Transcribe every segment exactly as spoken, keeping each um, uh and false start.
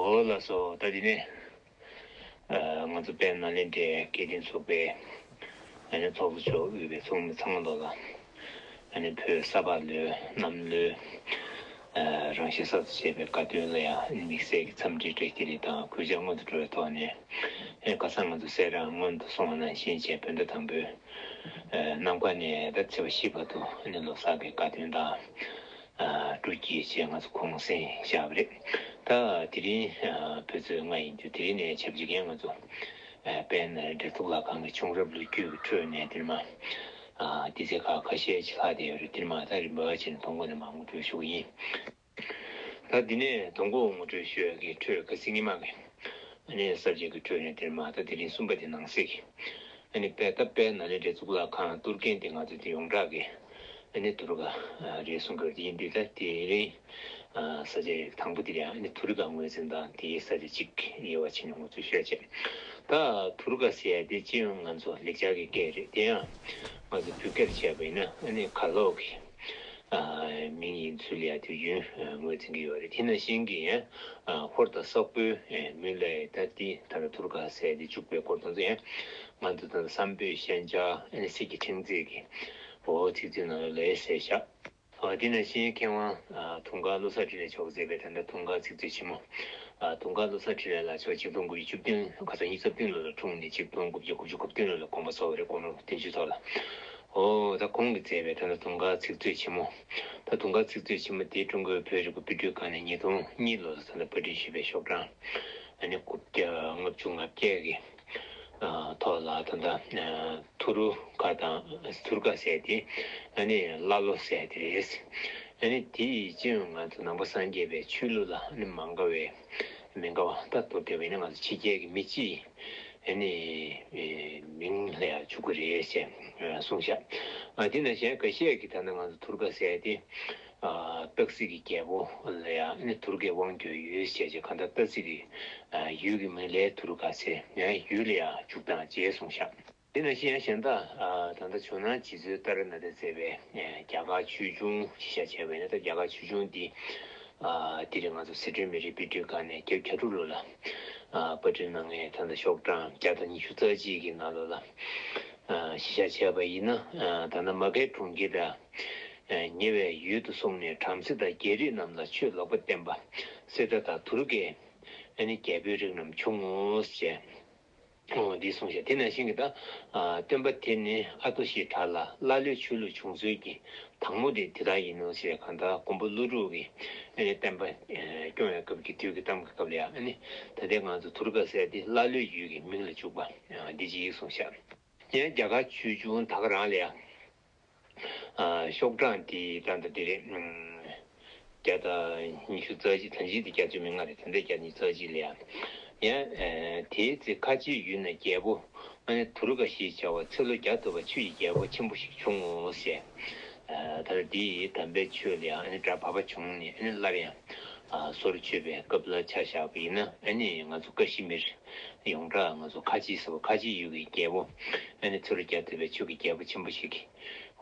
འོ་ལགས་སོ། ད་དེ་ནས་ཨ་ང་ཚོ་དཔལ་ནཱ་ལེནྡྲའི་དགེ་ལྡན་ཚོགས་པའི་ཨ་ནི་ཚོགས་གཙོ་མཆོག་དབུས་པའི་ཚོགས་མི་ཚང་མ་ལོ་ལ་ཨ་ནི་བོད་ས་ཕག་ལོའི་གནམ་ལོའི་ཨ་རང་བཞིན་གསར་དུ་བྱས་པའི་དགའ་སྟོན་ལ་ཡང་དམིགས་བསལ་གྱི་འཚམས་འདྲི་བཀྲ་ཤིས་བདེ་ལེགས་དང་གུས་ཕྱག་སྔོན་དུ་འགྲོ་བའི་ཐོག་ནས། ཨ་ཁ་སང་ང་ཚོ་གསལ་བསྒྲགས་སྔོན་དུ་སོང་བ་ནང་བཞིན་བྱས། བོད་ཟླ་དང་པོའི་ཨ་གནམ་གང་ནས་ད་ཚེས་པ་བཞི་བར་དུ་ཨ་ནི་ལོ་གསར་གྱི་དགའ་སྟོན་དང་། ཨ་སྤྲོ་སྐྱིད་ཅེས་ང་ཚོ་གུང་སེང་བཞག་པ་རེད། ད་དེ་རིང་ཨ་བོད་ཚེས་ལྔ་ཡིན་དུས། དེ་རིང་ནས་ཆབས་ཅིག་ཡང་ང་ཚོ་ཨ་དཔལ་ནཱ་ལེནྡྲ་གཙུག་ལག་ཁང་གི་བྱུང་རབས་ལོ་རྒྱུས་ཀྱི་ཁྲོད་ནས་འདིར་མ་ཨ་དེ་ཚེ་ཁག་ཁ་ཤས་ཅིག་ལྷག་བསྡད་ཡོད་རེད། འདིར་མ་ད་རིམ་པ་བྱས་ནས་དང་པོ་ནས་མར་ངོ་སྤྲོད་ཞུ་གི་ཡིན། ད་འདི་ནས་དང་པོ་ངོ་སྤྲོད་ཞུ་ཡག་གི་ཁྲོད་ཁ་སང་ཉི་མ་གི་ཨ་ནི་གསར་བརྗེ་གི་ཁྲོད་ནས་འདིར་མ་ད་དེ་རིང་གསུམ་པ་དེ་ནང་གསེས་ཀྱི་ཨ་ནི་དཔལ་ད་དཔལ་ནཱ་ལེནྡྲའི་གཙུག་ལག་ཁང་གཏོར་མཁན་དེ་ང་ཚོ་དེ་ཡོངས་གྲགས་ཀྱི་ཨ་ནི་དུར་ཁ་རེད་གསུང་གི་ཡོད་རེད། དེ་ཡིན་དུས་ད་དེ་རིང་གསར་བརྗེ་དང་པོ་དེ་ལ་ཨ་ནི་དུར་ཁ་ངོས་འཛིན་དང་དེའི་གསར་བརྗེ་གཅིག་དབྱེ་བ་ཕྱེ་ནས་ངོ་སྤྲོད་ཞུ་ཡ་བྱས། ད་དུར་ཁ་ཟེར་ཡ་དེ་སྤྱི་ཡོངས་ང་ཚོ་ལེགས་སྦྱར་གྱི་སྐད་རེད། དེ་ཡང་ང་ཚོ་བོད་སྐད་བྱས་པ་ཡིན་ན་ཨ་ནི་གར་ལོག་གི་ཨ་མིང་ཡིན་ཚུལ་ལ་ཡང་དུས་རྒྱུན་ངོས་འཛིན་གྱི་ཡོད་རེད། དེ་ནང་བཞིན་གྱི་ཡང་ཨ་ཧོར་དང་སོག་པོའི་ཨ་མིང་ལ་ད་ལྟའི་ད་ལྟ་དུར་ཁ་ཟེར་དེ་བཅུག་པའི་སྐོར་དང་ཚོ་ཡང་ང་ཚོ་ད་ལྟ་བསམ་པའི་ཤན་སྦྱར་ཨ་ནི་གསེར་གྱི་ཕྲེང་མཛེས་ཀྱི་འོ་ཚིག་མཛོད་ནང་ལ་ལས་ཟེར་བཞག་འོ་དེ་ནང་བཞིན་མཁས་དབང་ཨ་དུང་དཀར་བློ་བཟང་འཕྲིན་ལས་མཆོག་མཛད་པའི་ད་ལྟ་དུང་དཀར་ཚིག་མཛོད་ཆེན་མོ། ཨ་དུང་དཀར་བློ་བཟང་འཕྲིན་ལས་ལགས་མཆོག་ཆིག་སྟོང་དགུ་བརྒྱ་བཅུ་བདུན་ཁ་སང་ཉི་ཤུ་རྩ་བདུན་ལོ་ལ་འཁྲུངས་ནས་ཆིག་སྟོང་དགུ་བརྒྱ་དགུ་བཅུ་གོ་བདུན་ལོ་ལ་དགོངས་པ་རྫོགས་པ་རེད། དགུང་ལོ་བདུན་ཅུ་ཐོག་ལ། འོ་ད་ཁོང་གིས་མཛད་པའི་ད་ལྟ་དུང་དཀར་ཚིག་མཛོད་ཆེན་མོ། ད་དུང་དཀར་ཚིག་མཛོད་ཆེན་མོ་དེ་ཀྲུང་གོའི་བོད་རིག་པ་དཔེ་སྐྲུན་ཁང་ནས་ཉིས་སྟོང་གཉིས་ལོ་ལ་ད་ལྟ་པར་སྐྲུན་ཞུས་པའི་ཤོག་གྲངས་ཨ་ནི་དགུ་བརྒྱ་ལྔ་བཅུ་ང་བརྒྱད་ཀྱི་ཨ་ཐོག་ལ་ད་ལྟ་ཨ་དུར་ཁ་དང་དུར་ཁ་ཟེར་དེ་ཨ་ནི་ཀླ་ཀློ་ཟེར་དེ་རེད། ཨ་ནི་དེ་ཡི་སྤྱི་ཡོངས་ང་ཚོ་ནང་པ་སངས་རྒྱས་པའི་ཆོས་ལུགས་ལ་ཨ་ནི་མ་དགའ་བའི་མི་དགའ་བ་ད་མདོར་བསྡུས་པ་ཡིན་ན་ང་ཚོ་ཕྱི་རྒྱལ་གྱི་མི་སྤྱིའི་ཨ་ནི་མིང་ལ་ཡང་བཅུག་གི་རེད་ཅེས་གསུངས་ཤག་ཨ་དེ་ནང་བཞིན་འགའ་ཤས་ཀྱིས་ད་ལྟ་ང་ཚོ་དུར་ཁ་ཟེར་དེ་ཨ་སྟག་གཟིག་གི་རྒྱལ་པོ་ལ་ཡང་ཨ་ནི་དུར་ཁའི་དབང་བསྒྱུར་ཡུལ་ཞེས་བྱ་གང་ལྟར་སྟག་གཟིག་གི་ཡུལ་གྱི་མིང་ལ་དུར་ཁ་ཟེར་ཡང་ཡུལ་ལ་ཡང་བཅུག་སྟངས་བྱས་གསུངས་ཤག་དེ་ནང་བཞིན་ཡང་གཞན་དག་ཨ་ད་ལྟ་ཇོ་ནང་རྗེ་བཙུན་ཏཱ་ར་ནཱ་ཐས་མཛད་པའི་ཨ་རྒྱ་གར་ཆོས་འབྱུང་ཅེས་བྱ་བྱས་པ་ཡིན་ན། ད་རྒྱ་གར་ཆོས་འབྱུང་འདི་ཨ་དེ་རིང་ང་ཚོ་སི་ཁྲོན་མི་རིགས་དཔེ་སྐྲུན་ཁང་ནས་བརྒྱད་ཅུ་གྱ་དྲུག་ལོ་ལ་ཨ་པར་སྐྲུན་གནང་མཁན་ད་ལྟ་ཤོག་གྲངས་བརྒྱ་དང་ཉི་ཤུ་རྩ་གཅིག་གི་ནང་ལོགས་ལ་ཨ་གཞི་བཞག་བྱས་པ་ཡིན་ན། ཨ་ད་ལྟ་མ་གའི་གྲོང་ཁྱེར་དང་ཨ་ཉེ་བའི་ཡུལ་དུ་སོང་ནས་བྲམ་ཟེ་དང་རྒྱལ་རིགས་རྣམས་ལ་ཆོས་ལོག་པར་བསྟན་པ་སེ་ད་དང་དུར་ཁའི་ཨ་ནི་རྒྱལ་པོའི་རིགས་རྣམས་བྱུང་ངོ་ཞེས། འོ་འདི་གསུངས་ཤག་དེ་ནང་བཞིན་གྱི་ད་ཨ་སྟོན་པ་དེ་ནི་ཨ་ཏོ་ཤི་བྲག་ལ་ཀླ་ཀློའི་ཆོས་ལུགས་བྱུང་ཚུལ་གྱི་དང་པོ་དེ་དེ་དག་ཡིན་ནོ་ཞེས་གང་ལྟར་མགོན་པོ་ཀླུ་སྒྲུབ་ཀྱིས་ཨ་ནི་བསྟན་པ་ཨ་སྐྱོང་བའི་སྐབས་ཀྱི་དུས་ཀྱི་གཏམ་གྱི་སྐབས་ལ་ཡང་ཨ་ནི་ད་ལྟའི་ང་ཚོ་དུར་ཁ་ཟེར་དེ་ཀླ་ཀློའི་ཡུལ་གྱི་མིང་ལ་བཅུག་པ་ཨ་འདི་ཅིག་གསུངས་ཤག་ཡང་རྒྱ་གར་ཆོས་འབྱུང་ད་ག་རང་ལ་ཡང་། ཨ་ཤོག་གྲངས་དེ་ད་ལྟ་འདི་རེད། ཨུམ། བརྒྱ་དང་ཉི་ཤུ་རྩ་གཅིག་ད་ཅི་དེ་བརྒྱད་ཅུ་མི་ལྔ་རེད། ད་ལྟ་བརྒྱ་ཉི་ཤུ་རྩ་གཅིག་ལ་ཡང་། ཡང་ཨ་དེའི་ཚེ་ཁ་ཆེའི་ཡུལ་ན་རྒྱལ་པོ་ཨ་ནི་དུར་ཁ་ཞེས་བྱ་བ་ཚེ་ལོ་བརྒྱ་ཐུབ་པ་ཆོས་ཀྱི་རྒྱལ་པོ་ཆེན་པོ་ཞིག་བྱུང་ངོ་ཟེར། ཨ་ད་ལྟ་འདི་ཡི་དམ་པའི་ཆོས་ལ་ཡང་ཨ་ནི་གྲགས་པ་བྱུང་ནས་ཨ་ནི་སླར་ཡང་ཨ་སོར་ཆུད་པའི་སྐབས་ལ་ཆ་བཞག་པ་ཡིན་ན་ཨ་ནི་ང་ཚོ་ཀ་ཤི་མིར་ཡོངས་གྲགས་ང་ཚོ་ཁ་ཆེ་ཟེར་བ་ཁ་ཆེའི་ཡུལ་གྱི་རྒྱལ་པོ་ཨ་ནི་ཚེ་ལོ་བརྒྱ་ཐུབ་པའི་ཆོས་ཀྱི་རྒྱལ་པོ་ཆེན་པོ་ཞིག་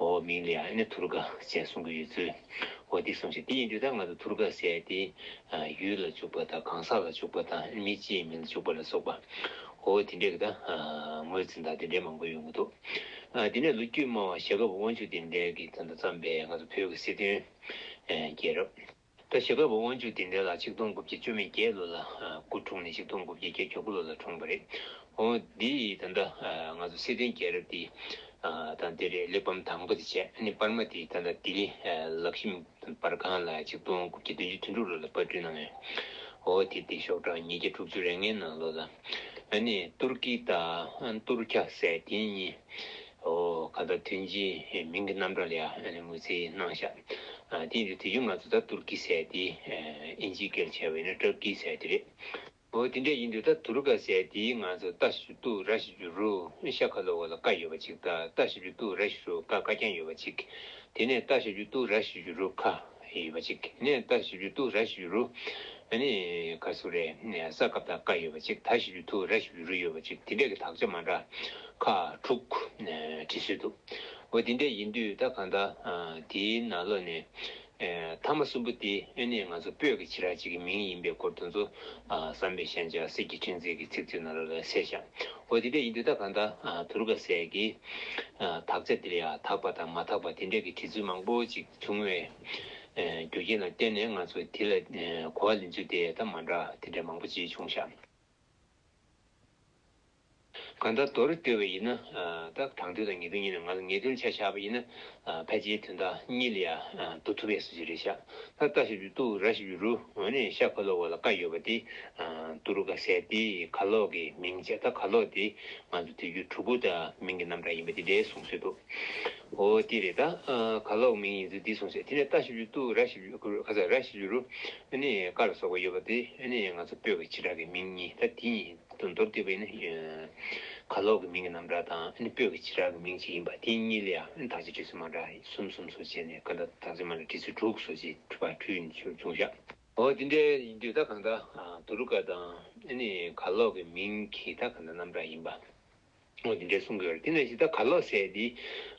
འོ་མིང་ལ་ཡང་ཨ་ནི་དུར་ཁ་ཞེས་གསུང་གི་ཡོད་ཚུལ། འོ་འདི་གསུངས་ཤིང་། དེ་ཡིན་དུས་ད་ང་ཚོ་དུར་ཁ་ཟེར་དེ་ཨ་ཡུལ་ལ་བཅུག་པ་དང་གང་ཟག་ལ་བཅུག་པ་དང་མི་སྤྱིའི་མིང་ལ་བཅུག་པ་ལ་སོགས་པ། འོ་དེ་འདྲའི་གི་ད་ཨ་ངོས་འཛིན་དང་དེ་འདྲའི་མང་པོ་ཡོང་གི་འདུག་ཨ་དེ་ནས་ལོ་རྒྱུས་སྨྲ་བ་ཞྭ་སྒབ་དབང་ཕྱུག་དེ་འདྲའི་གིས་ད་ལྟ་བརྩམས་པའི་ང་ཚོ་བོད་ཀྱི་སྲིད་དོན་ཨ་རྒྱལ་རབས། ད་ཞྭ་སྒབ་དབང་ཕྱུག་དེ་འདྲ་ལ་ཆིག་སྟོང་དགུ་བརྒྱ་བཅུ་མེད་བརྒྱད་ལོ་ལ་སྐུ་འཁྲུངས་ནས་ཆིག་སྟོང་དགུ་བརྒྱ་བརྒྱད་ཅུ་གྱ་དགུ་ལོ་ལ་འཁྲུངས་པ་རེད། འོ་འདི་ད་ལྟ་ང་ཚོ་སྲིད་དོན་རྒྱལ་རབས་འདི་ད་འདི་རེད། གླེགས་བམ་དང་པོ་དེ་བྱས། ཨ་ནི་པར་མ་དེ་ད་ལྟ་ལྡི་ལི་ལག་ཤིམ་པར་ཁང་ལ་ཆིག་སྟོང་དགུ་བརྒྱ་བདུན་ཅུ་དོན་དྲུག་ལོ་ལ་པར་སྐྲུན་གནང་ཡོད། འོ་དེ་དེ་ཤོག་གྲངས་ཉིས་བརྒྱ་དྲུག་ཅུ་རེ་ལྔའི་ནང་ལོགས་ལ། ཨ་ནི་ཏུར་ཀི་དང་ཏུར་ཁ་ཟེར་དེ་གཉིས། ཨོ་ག་ད་ཐོན་སྐྱེད་མིང་གི་རྣམ་གྲངས་ལ་ཡང་ངོས་འཛིན་གནང་ཤག་ཨ་དེ་ཡིན་དུས་དུས་རྒྱུན་ང་ཚོ་ད་ཏུར་ཀི་ཟེར་དེ་ཨིན་ཇིའི་སྐད་ཆ་བས་ན་ཏུར་ཀི་ཟེར་དེ་རེད། ཨོ་དེ་འདྲ་ཡིན་དུས་ད་དུར་ཁ་ཟེར་དེ་ང་ཚོ་ཏ་ཞབས་ཀྱུ་ཏུ་ར་ཞབས་ཀྱུ་རུ་ཤ་ཁ་ལ་འོ་ལ་ཀ་ཡོད་པ་ཅིག་ད་ཏ་ཞབས་ཀྱུ་ཏུ་ར་ཞབས་ཀྱུ་རུ་ཀ་ཀ་རྐྱང་ཡོད་པ་ཅིག་དེ་ནས་ཏ་ཞབས་ཀྱུ་ཏུ་ར་ཞབས་ཀྱུ་རུ་ཁ་ཡོད་པ་ཅིག་ནས་ཏ་ཞབས་ཀྱུ་ཏུ་ར་ཞབས་ཀྱུ་རུ། ཨ་ནི་ག་སུ་རེད། ས་སྐབས་དང་ཀ་ཡོད་པ་ཅིག་ད་ཞབས་ཀྱུ་ཐུ་ར་ཞབས་ཀྱུ་རུ་ཡོད་པ་ཅིག་དེ་འདྲས་ཀྱི་དག་ཆ་མ་འདྲ་ཁག་དྲུག་བྲིས་སྲོལ་འདུག་འོ་དེ་འདྲས་ཡིན་དུས་ད་གང་ལྟར་དེའི་ནང་ལོགས་ནས་ ཐ་མ་གསུམ་པོ་དེ་ཨ་ནི་ང་ཚོ་སྤོས་ཀྱི་བྱེ་བྲག་ཅིག་གི་མིང་ཡིན་པའི་སྐོར་དེ་ཚོ་བསམ་པའི་ཤན་སྦྱར་གསེར་གྱི་ཕྲེང་མཛེས་ཀྱི་ཚིག་མཛོད་ནང་ལོགས་ལ་གསལ་བཞག་འོ་དེ་འདྲ་ཡིན་དུས་ད་གང་ལྟར་དུ་རུ་ཀ་ཟས་ཀྱི་དག་ཆ་དེ་ལ་ཡང་དག་པ་དང་མ་དག་པ་དེ་འདྲ་གི་བྲིས་ཚུལ་མང་པོ་ཅིག་བྱུང་བའི་རྒྱུ་རྐྱེན་ལ་བརྟེན་ནས་ང་ཚོ་དེ་ལ་གོ་བ་ལེན་ཚུལ་དེ་ད་མ་འདྲ་དེ་འདྲ་མང་པོ་ཅིག་བྱུང་བཞག་གང་ལྟར་མདོར་བསྡུས་པ་ཡིན་ན། ད་དྲང་དོན་དང་ངེས་དོན་གཉིས་ནས་ང་ལ་ངེས་དོན་ཆ་བཞག་པ་ཡིན་ན། ཕལ་ཆེར་དོན་དག་གཉིས་ལ་ཡང་བསྡུ་ཐུབ་པའི་བཟོ་ཅིག་རེད་ཤག་ད་ཏ་ཞབས་ཀྱུ་ཏུ་ར་ཞབས་ཀྱུ་རུ་འོ་ནས་ཤ་ཁ་ལོ་འོ་ལ་ཀ་ཡོད་པ་དེ། ཏུ་རུ་ཀ་ཟེར་དེ་ག་ལོག་གི་མིང་བྱས། ད་ག་ལོག་དེ་ང་ཚོ་དུས་རྒྱུན་གྲུ་གུ་དང་མིང་གི་རྣམ་གྲངས་ཡིན་པ་དེ་འདྲའི་གསུང་སྲོལ་འདུག་འོ་དེ་རེད། ད་ག་ལོག་མིང་ཡིན་ཚུལ་འདི་གསུངས་བྱས། དེ་ནས་ཏ་ཞབས་ཀྱུ་ཏུ་ར་ཞབས་ཀྱུ་ཁ་ས་ར་ཞབས་ཀྱུ་རུ། ཨ་ནི་ཀ་ལ་སོགས་པ་ཡོད་པ་དེ་ཨ་ནི་ང་ཚོ་སྤོས་ཀྱི་བྱེ་བྲག་གི་མིང་གཉིས། ད་དེ་གཉིས་དོན་མདོར་བསྡུས་པ་ཡིན་ན། ག་ལོག་གི་མིང་གི་རྣམ་གྲངས་དང་ཨ་ནི་སྤོས་ཀྱི་བྱེ་བྲག་གི་མིང་གཅིག་ཡིན་པ། དེ་གཉིས་ལ་ཡང་ཨ་ནི་དག་ཆ་བྲིས་ཚུལ་མ་འདྲ་གསུམ་གསུམ་སོགས་བྱས་ནས་གང་ལྟར་དག་ཆ་མ་འདྲ་བྲིས་ཚུལ་དྲུག་སོགས་ཅིག་གྲུབ་པ་འཁྲུལ་བྱུང་བཞག་འོ་དེ་འདྲའི་ཡིན་དུས་ད་གང་ལྟར་ཏུ་རུ་ཀ་དང་ཨ་ནི་ག་ལོག་གི་མིང་གི་ད་གང་ལྟར་རྣམ་གྲངས་ཡིན་པ། འོ་དེ་འདྲའི་གསུང་གི་ཡོད་རེད། དེ་ནང་བཞིན་ད་ག་ལོག་ཟེར་དེ་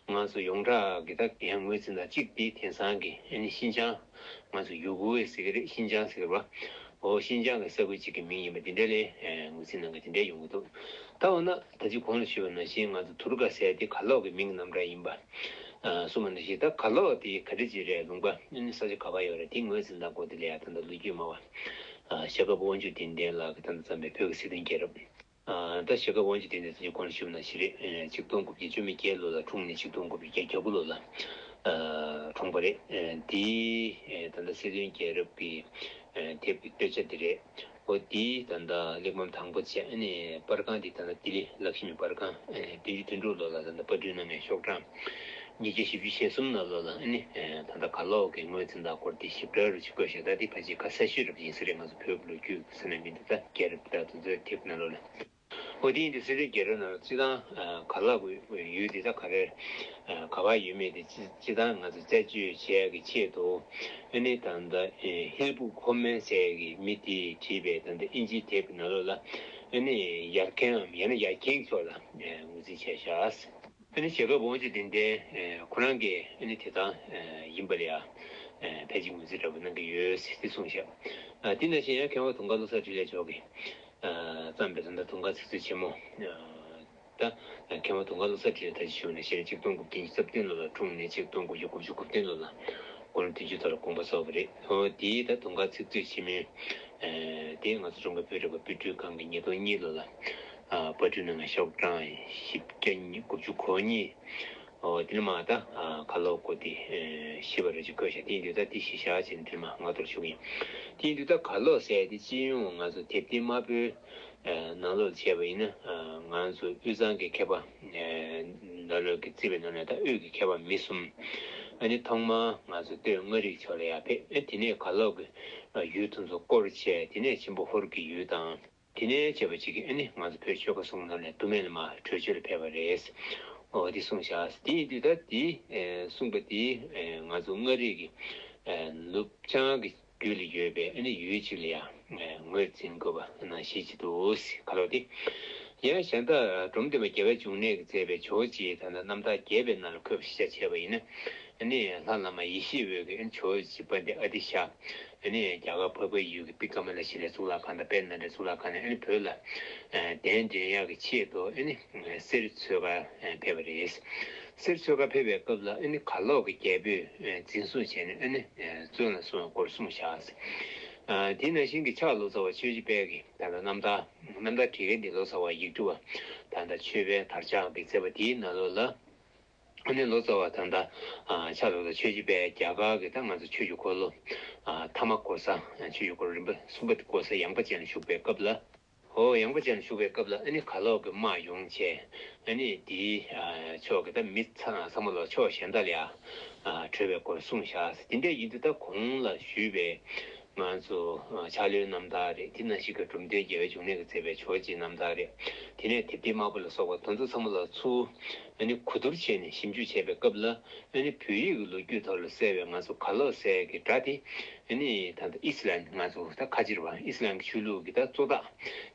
ང་ཚོ་ཡོངས་གྲགས་ཀྱི་ད་ཡང་ངོས་འཛིན་དང་གཅིག་དེ་དེང་སང་གི་ཨ་ནི་ཤིན་ཅང་ང་ཚོ་ཡུ་གུར་ཟེར་གི་རེད། ཤིན་ཅང་ཟེར་གི་རེད་པ། འོ་ཤིན་ཅང་གི་ས་ཁུལ་གཅིག་གི་མིང་ཡིན་པ་དེ་འདྲ་ལས་ངོས་འཛིན་གནང་གི་དེ་འདྲ་ཡོང་གི་འདུག་ད་འོ་ན་ད་ཅི་གོང་ལ་ཞུས་པ་ནང་བཞིན་ང་ཚོ་ཏུ་རུ་ཀ་ཟེར་དེ་ག་ལོག་གི་མིང་གི་རྣམ་གྲངས་ཡིན་པ་གསུངས་པ་ནང་བཞིན། ད་ག་ལོག་དེ་ག་འདྲ་ཅིག་རེད། ལུང་པ་ཨ་ནི་ས་ཆ་ག་པར་ཡོད་རེད། དེ་ངོས་འཛིན་དང་སྐོར་དེ་ལ་ཡང་ད་ལྟ་ལོ་རྒྱུས་སྨྲ་བ་ཞྭ་སྒབ་དབང་ཕྱུག་བདེ་ལྡན་ལགས་ཀྱིས་ད་ལྟ་བརྩམས་པའི་བོད་ཀྱི་སྲིད་དོན་རྒྱལ་རབས། ད་ཞྭ་སྒབ་དབང་ཕྱུག་བདེ་ལྡན་ཟེར་རྒྱུ་གོང་ལ་ཞུས་པ་ནང་བཞིན་རེད། ཆིག་སྟོང་དགུ་བརྒྱ་བཅུ་མེད་བརྒྱད་ལོ་ལ་འཁྲུངས་ནས་ཆིག་སྟོང་དགུ་བརྒྱ་བརྒྱད་ཅུ་གྱ་དགུ་ལོ་ལ་འཁྲུངས་པ་རེད། དེའི་ད་ལྟ་སྲིད་དོན་རྒྱལ་རབས་ཀྱི་དེབ་ཀྱི་སྟོད་ཆ་འདི་རེད། འོ་དེའི་ད་ལྟ་གླེགས་བམ་དང་པོ་བྱས། ཨ་ནི་པར་ཁང་འདི་ད་ལྟ་ལྡི་ལི་ལཀ་ཤི་མི་པར་ཁང་། བདུན་ཅུ་དོན་དྲུག་ལོ་ལ་ད་ལྟ་དཔར་སྐྲུན་གནང་ནས་ཤོག་གྲངས་ཉིས་བརྒྱ་བཞི་བཅུ་ཞེ་གསུམ་ནང་ལོགས་ལ་ཨ་ནི་ད་ལྟ་ག་ལོག་གི་ངོས་འཛིན་དང་སྐོར་དེ་ཞིབ་ཕྲ་རུ་ཅིག་བཀོད་བཞག་ད་དེ་ཕལ་ཆེར་ཁ་གསལ་ཤོས་རབ་ཡིན་ས་རེད། ང་ཚོ་བོད་ཀྱི་ལོ་རྒྱུས་ཟེར་ན་མི་འདུག་ད་རྒྱལ་རབས་ད་དེ་ཚོའི་དེབ་ནང་ལོགས་ལ། འོ་དེ་ཡིན་དུས་སྲིད་དོན་རྒྱལ་རབས་ནང་ལ་སྤྱིར་བཏང་ག་ལོག་གི་ཡུལ་དེ་ད་ག་རེ་ག་པར་ཡོད་མེད་དེ་སྤྱིར་བཏང་ང་ཚོ་རྩད་གཅོད་བྱེད་ཡག་གི་ཆེད་དུ། ཨ་ནི་ད་ལྟ་ཧིལ་བུག་ཧོ་མན་ཟེར་གི་མི་དེས་བྲིས་པའི་ད་ལྟ་ཨིན་ཇིའི་དེབ་ནང་ལོགས་ལ་ཨ་ནི་ཡར་ཁེངས་ཡང་ན་ཡར་ཁེངས་ཕྱོགས་ལ་ངོས་འཛིན་བྱས་བཞག་ཨ་ནི་ཞྭ་སྒབ་དབང་ཕྱུག་བདེ་ལྡན་ཁོ་རང་གིས་ཨ་ནི་དེ་དང་ཡིན་པ་ལ་ཡང་ཕལ་ཆེར་ངོས་འཛིན་འདྲ་པོ་གནང་གི་ཡོད་ཟེར་དེ་གསུངས་བཞག་དེ་ནང་བཞིན་ཡང་མཁས་དབང་དུང་དཀར་བློ་བཟང་འཕྲིན་ལས་མཆོག་གིས་བརྩམས་པའི་ད་ལྟ་དུང་དཀར་ཚིག་མཛོད་ཆེན་མོ། ད་མཁས་དབང་དུང་དཀར་བློ་བཟང་འཕྲིན་ལས་ད་ཅི་ཞུ་ན་ཞེ་ན་ཆིག་སྟོང་དགུ་བརྒྱ་ཉི་ཤུ་རྩ་བདུན་ལོ་ལ་འཁྲུངས་ནས་ཆིག་སྟོང་དགུ་བརྒྱ་དགུ་བཅུ་གོ་བདུན་ལོ་ལ་དགུང་ལོ་བདུན་ཅུ་ཐོག་ལ་དགོངས་པ་རྫོགས་པ་རེད། འོ་དེའི་ད་དུང་དཀར་ཚིག་མཛོད་ཆེན་མོའི་དེ་ང་ཚོ་ཀྲུང་གོའི་བོད་རིག་པ་པུས་ཁྲིད་ཁང་གི་ཉིས་སྟོང་གཉིས་ལོ་ལ་པར་སྐྲུན་གནང་བའི་ཤོག་གྲངས་བཞི་བརྒྱ་དགུ་བཅུ་གོ་གཉིས། འོ་དེ་ནས་མར་ད་ག་ལོག་གོ་དེ་ཞིབ་པ་རེ་ཅིག་བཀོད་བཞག་དེ་ཡིན་དུས་ད་དེ་གཞི་བཞག་བྱས་ནས་དེ་ནས་མར་ངོ་སྤྲོད་ཞུ་གི་ཡིན། དེ་ཡིན་དུས་ད་ག་ལོག་ཟེར་དེ་སྤྱི་ཡོངས་ང་ཚོ་དེབ་ཐེར་དམར་པོའི་ནང་ལོགས་བྱས་པ་ཡིན་ན། ང་ཚོ་དབུས་གཙང་གི་མཁས་པ་ནང་ལོགས་ཀྱིས་བརྩིས་པའི་ནང་ནས་ད་དབུས་ཀྱི་མཁས་པ་མི་གསུམ། ཨ་ནི་ཐོག་མར་ང་ཚོ་སྟོད་མངའ་རིས་ཕྱོགས་ལ་ཡར་ཕེབས། ཨ་དེ་ནས་ག་ལོག་གི་ཡུལ་དེ་ཚོ་སྐོར་བྱས། དེ་ནས་ཆེན་པོ་ཧོར་གྱི་ཡུལ་དང་། དེ་ནས་བྱས་པ་ཅིག་གིས་ཨ་ནི་ང་ཚོ་བོད་ཆོལ་ཁ་གསུམ་ནང་ནས་མདོ་སྨད་ལ་མར་བྲོས་བྱོལ་ལ་ཕེབས་པ་རེད། འོ་དེ་གསུངས་བཞག་དེ་ཡིན་དུས་ད་དེ་གསུངས་པ་དེ་ང་ཚོ་མངའ་རིས་ཀྱི་ནུབ་བྱང་གི་རྒྱུད་ལ་ཡོད་པའི་ཨ་ནི་ཡུལ་གཅིག་ལ་ཡང་ངོས་འཛིན་དགོས་པ་ནང་བཞིན་ཅིག་འདུག་ཟེར། ག་ལོག་དེ་ཡང་གཞན་དག་འབྲོམ་སྟོན་པ་རྒྱལ་བའི་འབྱུང་གནས་ཀྱིས་མཛད་པའི་ཇོ་བོ་རྗེའི་ད་ལྟ་རྣམ་ཐར་རྒྱས་པའི་ནང་ལ་འཁོད་པ་གཞིར་བཞག་བྱས་པ་ཡིན་ན། ཨ་ནི་ལྷ་བླ་མ་ཡེ་ཤེས་འོད་ཀྱིས་ཨ་ནི་ཇོ་བོ་རྗེ་དཔལ་ལྡན་ཨ་ཏི་ཤ། ཨ་ནི་རྒྱ་གར་འཕགས་པའི་ཡུལ་གྱི་པི་ཀ་མ་ལ་ཤི་ལའི་གཙུག་ལག་ཁང་དང་དཔལ་ནཱ་ལེནྡྲའི་གཙུག་ལག་ཁང་ནས་ཨ་ནི་བོད་ལ་གདན་འདྲེན་ཡག་གི་ཆེད་དུ་ཨ་ནི་གསེར་མཚོའི་ཁར་ཕེབས་པ་རེད། གསེར་མཚོའི་ཁར་ཕེབས་པའི་སྐབས་ལ་ཨ་ནི་ག་ལོག་གི་རྒྱལ་པོས་འཛིན་བཟུང་བྱས་ནས་ཨ་ནི་བཙོན་ལ་སོང་བའི་སྐོར་གསུངས་བཞག་དེ་ནང་བཞིན་གྱི་ཕྱག་ལོ་ཙཱ་བ་ཆོས་རྗེ་དཔལ་གྱི་ད་ལྟ་རྣམ་ཐར་རྣམ་ཐར་བྲིས་མཁན་འདི་ལོ་ཙཱ་བ་ཡིག་དྲུག་པ་ད་ལྟ་ཆོས་དཔལ་དར་ལྕོག་གིས་མཛད་པ་དེའི་ནང་ལོགས་ལ། ཨ་ནི་ལོ་ཙཱ་བ་ད་ལྟ་ཕྱག་ལོ་ཙཱ་ཆོས་རྗེ་དཔལ་རྒྱ་གར་གྱི་ད་ང་ཚོ་ཆོས་ཀྱི་འཁོར་ལོ་ཐ་མ་བསྐོར་ས། ཆོས་ཀྱི་འཁོར་ལོ་རིམ་པ་གསུམ་པ་དེ་བསྐོར་ས་ཡངས་པ་ཅན་ལ་བཞུགས་པའི་སྐབས་ལ། ཨོ་ཡངས་པ་ཅན་ལ་བཞུགས་པའི་སྐབས་ལ་ཨ་ནི་ག་ལོག་གི་དམག་ཡོང་བྱས། ཨ་ནི་དེའི་ཕྱོགས་ཀྱི་ད་མི་ཚང་ཚང་མ་ལོག་ཕྱོགས་གཞན་དག་ལ་ཡ་བྲོས་པའི་སྐོར་གསུངས་བཞག་དེ་འདྲ་ཡིན་དུས་ད་གོང་ལ་ཞུས་པའི་ ང་ཚོ་ཕྱག་ལེན་རྣམ་ཐར་རེད། དེ་ནང་བཞིན་གྱི་འབྲོམ་སྟོན་རྒྱལ་བའི་འབྱུང་གནས་ཀྱིས་མཛད་པའི་ཇོ་བོ་རྗེའི་རྣམ་ཐར་རེད། དེ་ནས་དེབ་ཐེར་དམར་པོ་ལ་སོགས་པ་དེ་ཚོ་ཚང་མ་ལ་ཚུར་ཨ་ནི་གོ་བསྡུར་བྱས་ནས་ཞིབ་འཇུག་བྱས་པའི་སྐབས་ལ། ཨ་ནི་བོད་ཡིག་གི་ལོ་རྒྱུས་ཐོག་ལ་གསལ་བའི་ང་ཚོ་གར་ལོག་ཟེར་གྱི་སྒྲ་དེ། ཨ་ནི་ད་ལྟ་ཨི་སི་ལན། ང་ཚོ་ད་ཁ་ཕྱིར་བ་ཨི་སི་ལན་གྱི་ཆོས་ལུགས་ཀྱི་ད་གཙོ་བདག་